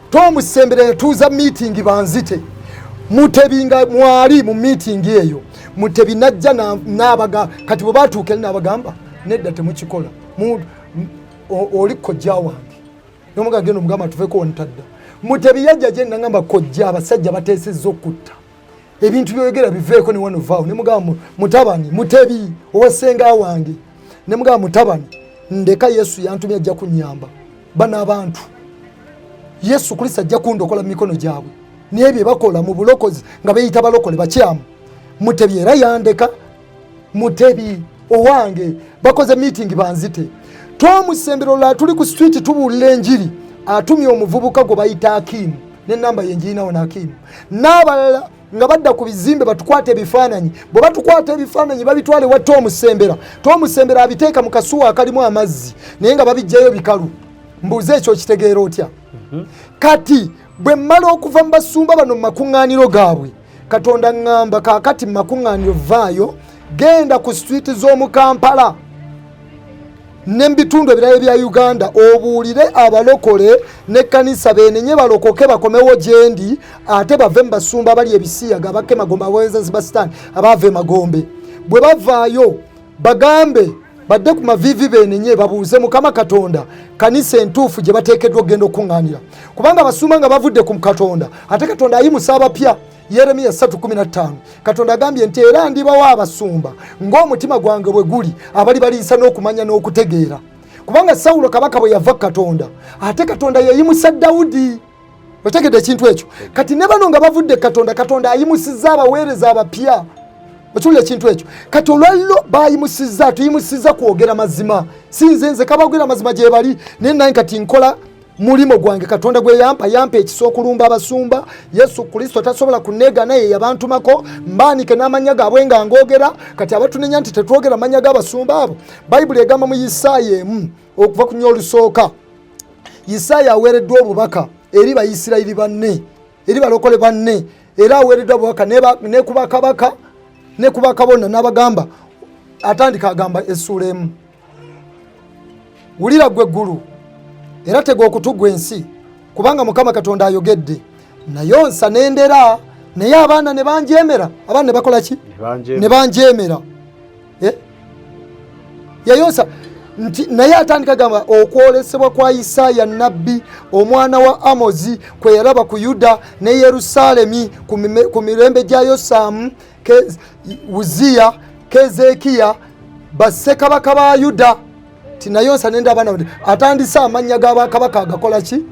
Tomusembera yatuuza meeting banzite, Mutebi nga mwali mu meeting eyo. Mutebi najja n'abaga kati bwe batuuka eri n'abagamba nedda temukikola, oli kojja wange nomuga genda omugamba tuveko wantadda. Mutebi yajja gye nagamba kojja abasajja bateesezza okutta ebintu byoyogera biveeko ne wano vaawo. Ne mugamba mutabani Mutebi owa ssenga wange, ne mugamba mutabani ndeka, Yesu yantumye ajja kunnyamba bano abantu, Yesu Kristo ajja kundokola mu mikono gyabwe, naye bye bakola mu bulokozi nga beeyita balokole bakyamu. Mutebi era yandeka, Mutebi owange bakoze meeting banzite. Tomusembera olala tuli ku street tubuulira enjiri, atumye omuvubuka gwe bayita Akimu nenamba yenjirinawo n'Akimu n'abalala nga badda ku bizimbe batukwata ebifaananyi. Bwe batukwata ebifaananyi babitwale wa Tomusembera, Tomusembera abiteeka mu kasuwa akalimu amazzi naye nga babijjayo bikalu. Mbuuze ekyo okitegeera otya? Kati bwe mmala okuva mu basumba bano mu makuŋŋaaniro gaabwe, Katonda ŋŋamba kaakati mu makuŋŋaaniro vaayo genda ku street z'omu Kampala ne mu bitundu ebirala ebya Uganda obuulire abalokole n'ekkanisa beenenye balokoke bakomewo gyendi, ate bave mu basumba abali ebisiyaga abakka emagombe abaweereza ba Sitaani abaava emagombe. Bwe bavaayo bagambe badde ku maviivi beenenye babuuze Mukama Katonda kanisa entuufu gye bateekeddwa okugenda okukuŋŋaanira, kubanga abasumba nga bavudde ku Katonda ate Katonda ayimusa abapya. Yeremiya 3:15 Katonda agambye nti era ndibawa abasumba ng'omutima gwange bwe guli abali baliisa n'okumanya n'okutegeera, kubanga Sawulo kabaka bwe yava Katonda ate Katonda yayimusa Dawudi. Otegedde ekintu ekyo? Kati ne bano nga bavudde Katonda, Katonda ayimusizza abaweereza abapya. Okiwulira ekintu ekyo? Kati olwaliro bayimusizza, tuyimusizza kwogera mazima, si nze nze kabagwera amazima gye bali, naye nange kati nkola mulimo gwange Katonda gwe yampa, yampa ekisa okulumba abasumba. Yesu Kristo tasobola kuneegana, ye yabantumako mbaanike n'amannya gaabwe nga ngoogera. Kati abatunenya nti tetwogera mannya g'abasumba abo, Bayibuli egamba mu Isaaya 1 okuva ku nnyo olusooka, Isaaya aweereddwa obubaka eri Bayisirayiri banne, eri balokole banne, era aweereddwa obubaka ne ku bakabaka ne ku bakabona n'abagamba. Atandika agamba essuula 1, wulira ggwe eggulu era tega okutu ggwe ensi, kubanga Mukama Katonda ayogedde. Nayonsa n'endera naye abaana ne banjemera. Abaana ne bakola ki? Ne banjemera. Yayonsa nti naye atandika gamba okwolesebwa kwa Isaaya nabbi omwana wa Amozi kwe yalaba ku Yuda ne Yerusaalemi ku mirembe gya Yosaamu, Uziya, Kezekiya, bassekabaka ba Yuda. Tinayonsa nenda abaana. Atandise amannya g'abakabaka agakola ki?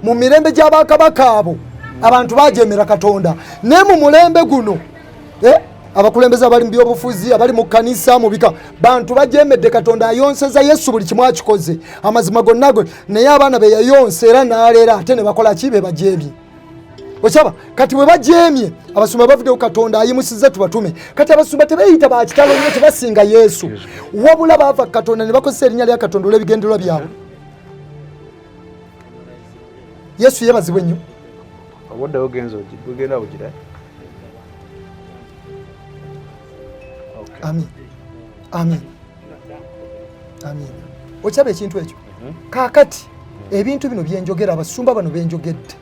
Mu mirembe gy'abakabaka abo abantu bajemera Katonda, naye mu mulembe guno abakulembeze abali mu byobufuzi, abali mu kkanisa, mu bika, bantu bajemedde Katonda. Ayonseza Yesu buli kimu akikoze, amazima gonna go, naye abaana be yayonsa era n'aleera ate ne bakola ki? Be bajemye. Okyaba kati bwe bajemye abasumba bavuddewo, Katonda ayimusiza tubatume. Kati abasumba tebeeyita bakitalo nnyo, tebasinga Yesu, wabula baava Katonda ne bakozesa erinnya lya Katonda olw'ebigendererwa byabwe. Yesu yeebazibwe nnyo. Obudde bugenda bugira. Amin, amin, amin. Okyaba ekintu ekyo? Kaakati ebintu bino byenjogera, abasumba bano benjogedde,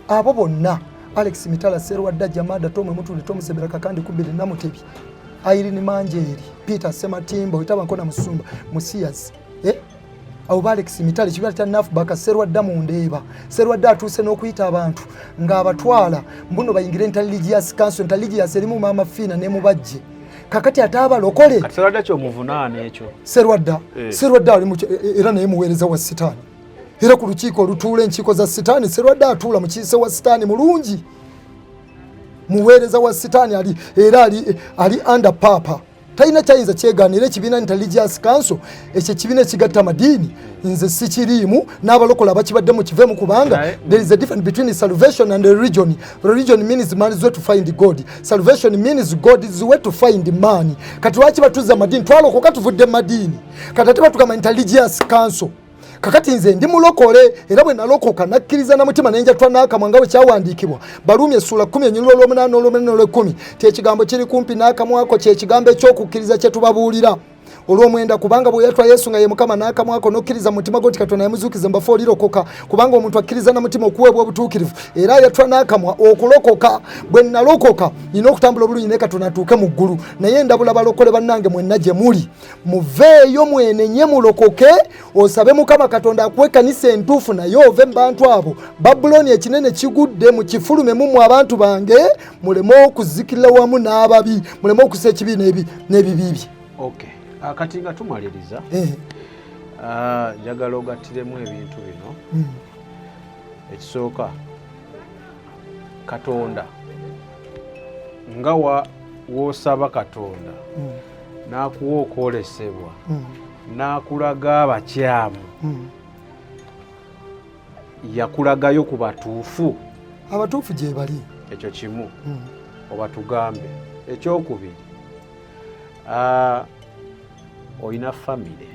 abo bonna, Alex Mitala, Serwadda, Jamada, Tomwe Mutuli, Tomusebera, Kakandi Kubiri, Namutebi, Irene Manjeri, Peter Sematimba, Witaba Nkona, Musumba Musiyas, abo ba Alex Mitala, ekibira kya Nafbaka, Serwadda mu Ndeeba. Serwadda atuuse n'okuyita abantu ng'abatwala mbuno bayingire Interreligious Council. Interreligious erimu Maama Fiina ne Mubajje. Kakati ate abalokole Kati Serwadda kyomuvunaana ekyo? Serwadda, Serwadda ali era naye muweereza wa Sitaani, era ku lukiiko olutuula enkiiko za Sitaani Serwadda atuula mukiise wa Sitaani mulungi, muweereza wa Sitaani ali era ali under papa, talina kyayinza kyegaana. Era ekibiina Interreligious Council, ekyo ekibiina ekigatta amadiini, nze sikiriimu, n'abalokola abakibaddemu kiveemu, kubanga there is a difference between salvation and religion. Religion means man's way to find God, salvation means God's way to find man. Kati lwaki batuza amadiini? Twalokoka tuvudde mu madiini, kati ate batugamba Interreligious Council. Kakati nze ndi mulokole, era bwe nalokoka nakkiriza na mutima nenjatwa n'akamwa nga bwe kyawandiikibwa Baluumi essuula 10 enyulula olw'omunaana olw'omunaana olw'ekkumi ti ekigambo kiri kumpi n'akamwako, kyekigambo ekyokukkiriza kye tubabuulira. Olwomwenda, kubanga bweyatwa Yesu nga ye Mukama n'akamwako n'okkiriza mu mutima gwo nti Katonda yamuzuukiza mu bafu, olirokoka. Kubanga omuntu akkiriza na mutima okuweebwa obutuukirivu, era ayatwa n'akamwa okulokoka. Bwe nalokoka nina okutambula obulungi naye Katonda atuuke mu ggulu. Naye ndabula balokole bannange mwenna gye muli, muveeyo mwenenye, mulokoke, osabe Mukama Katonda akuwe ekkanisa entuufu, naye ove mu bantu abo. Babulooni ekinene kigudde, mukifulume mumwe abantu bange, muleme okuzikirira wamu n'ababi, muleme okusa ekibi n'ebibi bye. Okay. Kati nga tumaliriza, njagala ogattiremu ebintu bino. Ekisooka, Katonda nga woosaba Katonda n'akuwa okwolesebwa, n'akulaga abakyamu, yakulagayo ku batuufu? Abatuufu gye bali. Ekyo kimu. Oba tugambe ekyokubiri, olina famire?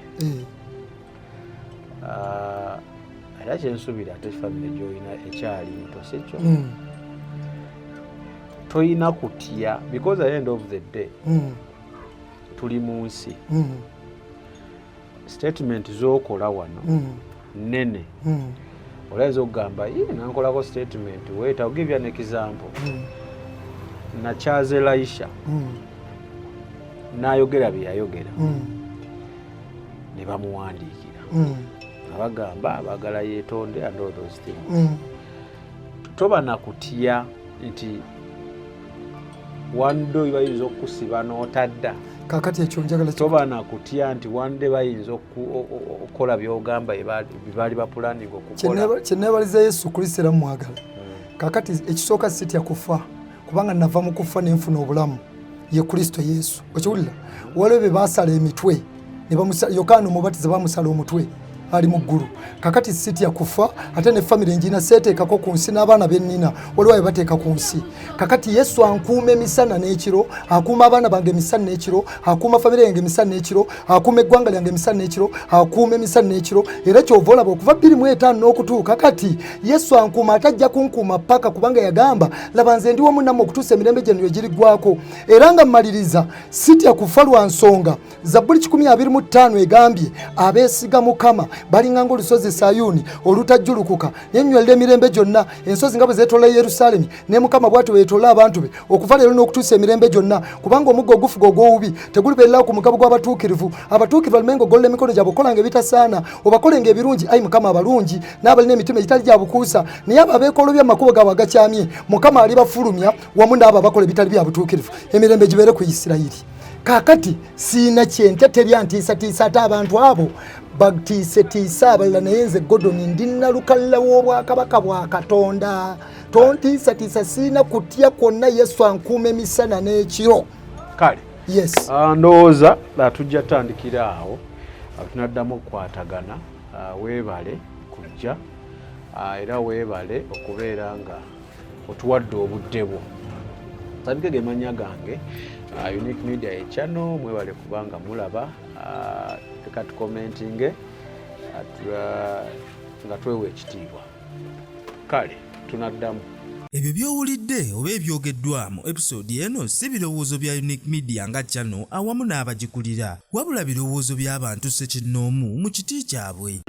Era kyensuubira ate famire gyolina ekyali nto, sikyo? Toyina kutya, because at the end of the day tuli mu nsi. Statement zokola wano nene. Olayinza okugamba, "Ii, nankolako statement." Wait, I'll give you an example. Nakyaza Elisha, n'ayogera bye yayogera, ne bamuwandiikira nga bagamba baagala yeetonde and all those things. Toba nakutya nti one day bayinza okukusiba n'otadda? Kakati ekyo njagala Toba nakutya nti one day bayinza okukola byogamba bye baali bapulaninga okukola? Kyenebaliza Yesu Kristo, era mwagala. Kakati ekisooka, sitya kufa, kubanga nava mu kufa nenfuna obulamu, ye Kristo Yesu. Okiwulira? Waliwo bye basala emitwe ne Yokaana Omubatiza bamusala omutwe, ali mu ggulu. Kakati sitya kufa, ate ne famire njina seeteekako ku nsi, n'abaana bennina waliwo abe bateeka ku nsi. Kakati Yesu ankuuma emisana n'ekiro, akuuma abaana bange emisana n'ekiro, akuuma famire yange emisana n'ekiro, akuuma eggwanga lyange emisana n'ekiro, akuuma emisana n'ekiro. Era kyova olaba okuva 25 n'okutuuka kati Yesu ankuuma, ate ajja kunkuuma paka, kubanga yagamba, "Laba, nze ndi wamu nammwe okutuusa emirembe gyanno egiriggwako." Era nga mmaliriza, sitya kufa lwa nsonga Zabbuli 125 egambye, "Abeesiga Mukama balinga ng'olusozi Sayuuni olutajjulukuka, nenywerera emirembe gyonna. Ensozi nga bwe zeetoola Yerusaalemi, ne Mukama bw'atyo bwe abantu be okuva leero n'okutuusa emirembe gyonna. Kubanga omuggo ogufuga ogw'obubi tegulibeererawo ku mugabo gw'abatuukirivu. Abatuukirivu balimenga ogolola emikono gyabwe okukolanga ebitasaana. Obakolenga ebirungi, ayi Mukama, abalungi n'abalina emitima egitali gya bukuusa. Naye abo abeekolobya mu makubo gaabwe agakyamye, Mukama alibafulumya wamu n'abo abakola ebitali bya butuukirivu. Emirembe gibeere ku Isirayiri." Kaakati siina kyentya, terya ntiisatiisa. Ate abantu abo batiisetiisa abalala, naye nze Godoni ndi nalukalala w'obwakabaka bwa Katonda. Tontiisatiisa, siina kutya kwonna. Yesu ankuuma emisana n'ekiro. Kale. Yes. Ndowooza tujja tandikira awo. Tunaddamu okukwatagana. Weebale kujja, era weebale okubeera nga otuwadde obudde bwo. Sabike ge mannya gange. Unique Media e channel, mwebale kubanga mulaba. Leka tukomentinge nga twewa ekitiibwa. Kale tunaddamu. Ebyo by'owulidde oba ebyogeddwa mu episode eno si birowoozo bya Unique Media nga channel awamu n'abagikulira, wabula birowoozo by'abantu ssekinnoomu mu kiti kyabwe.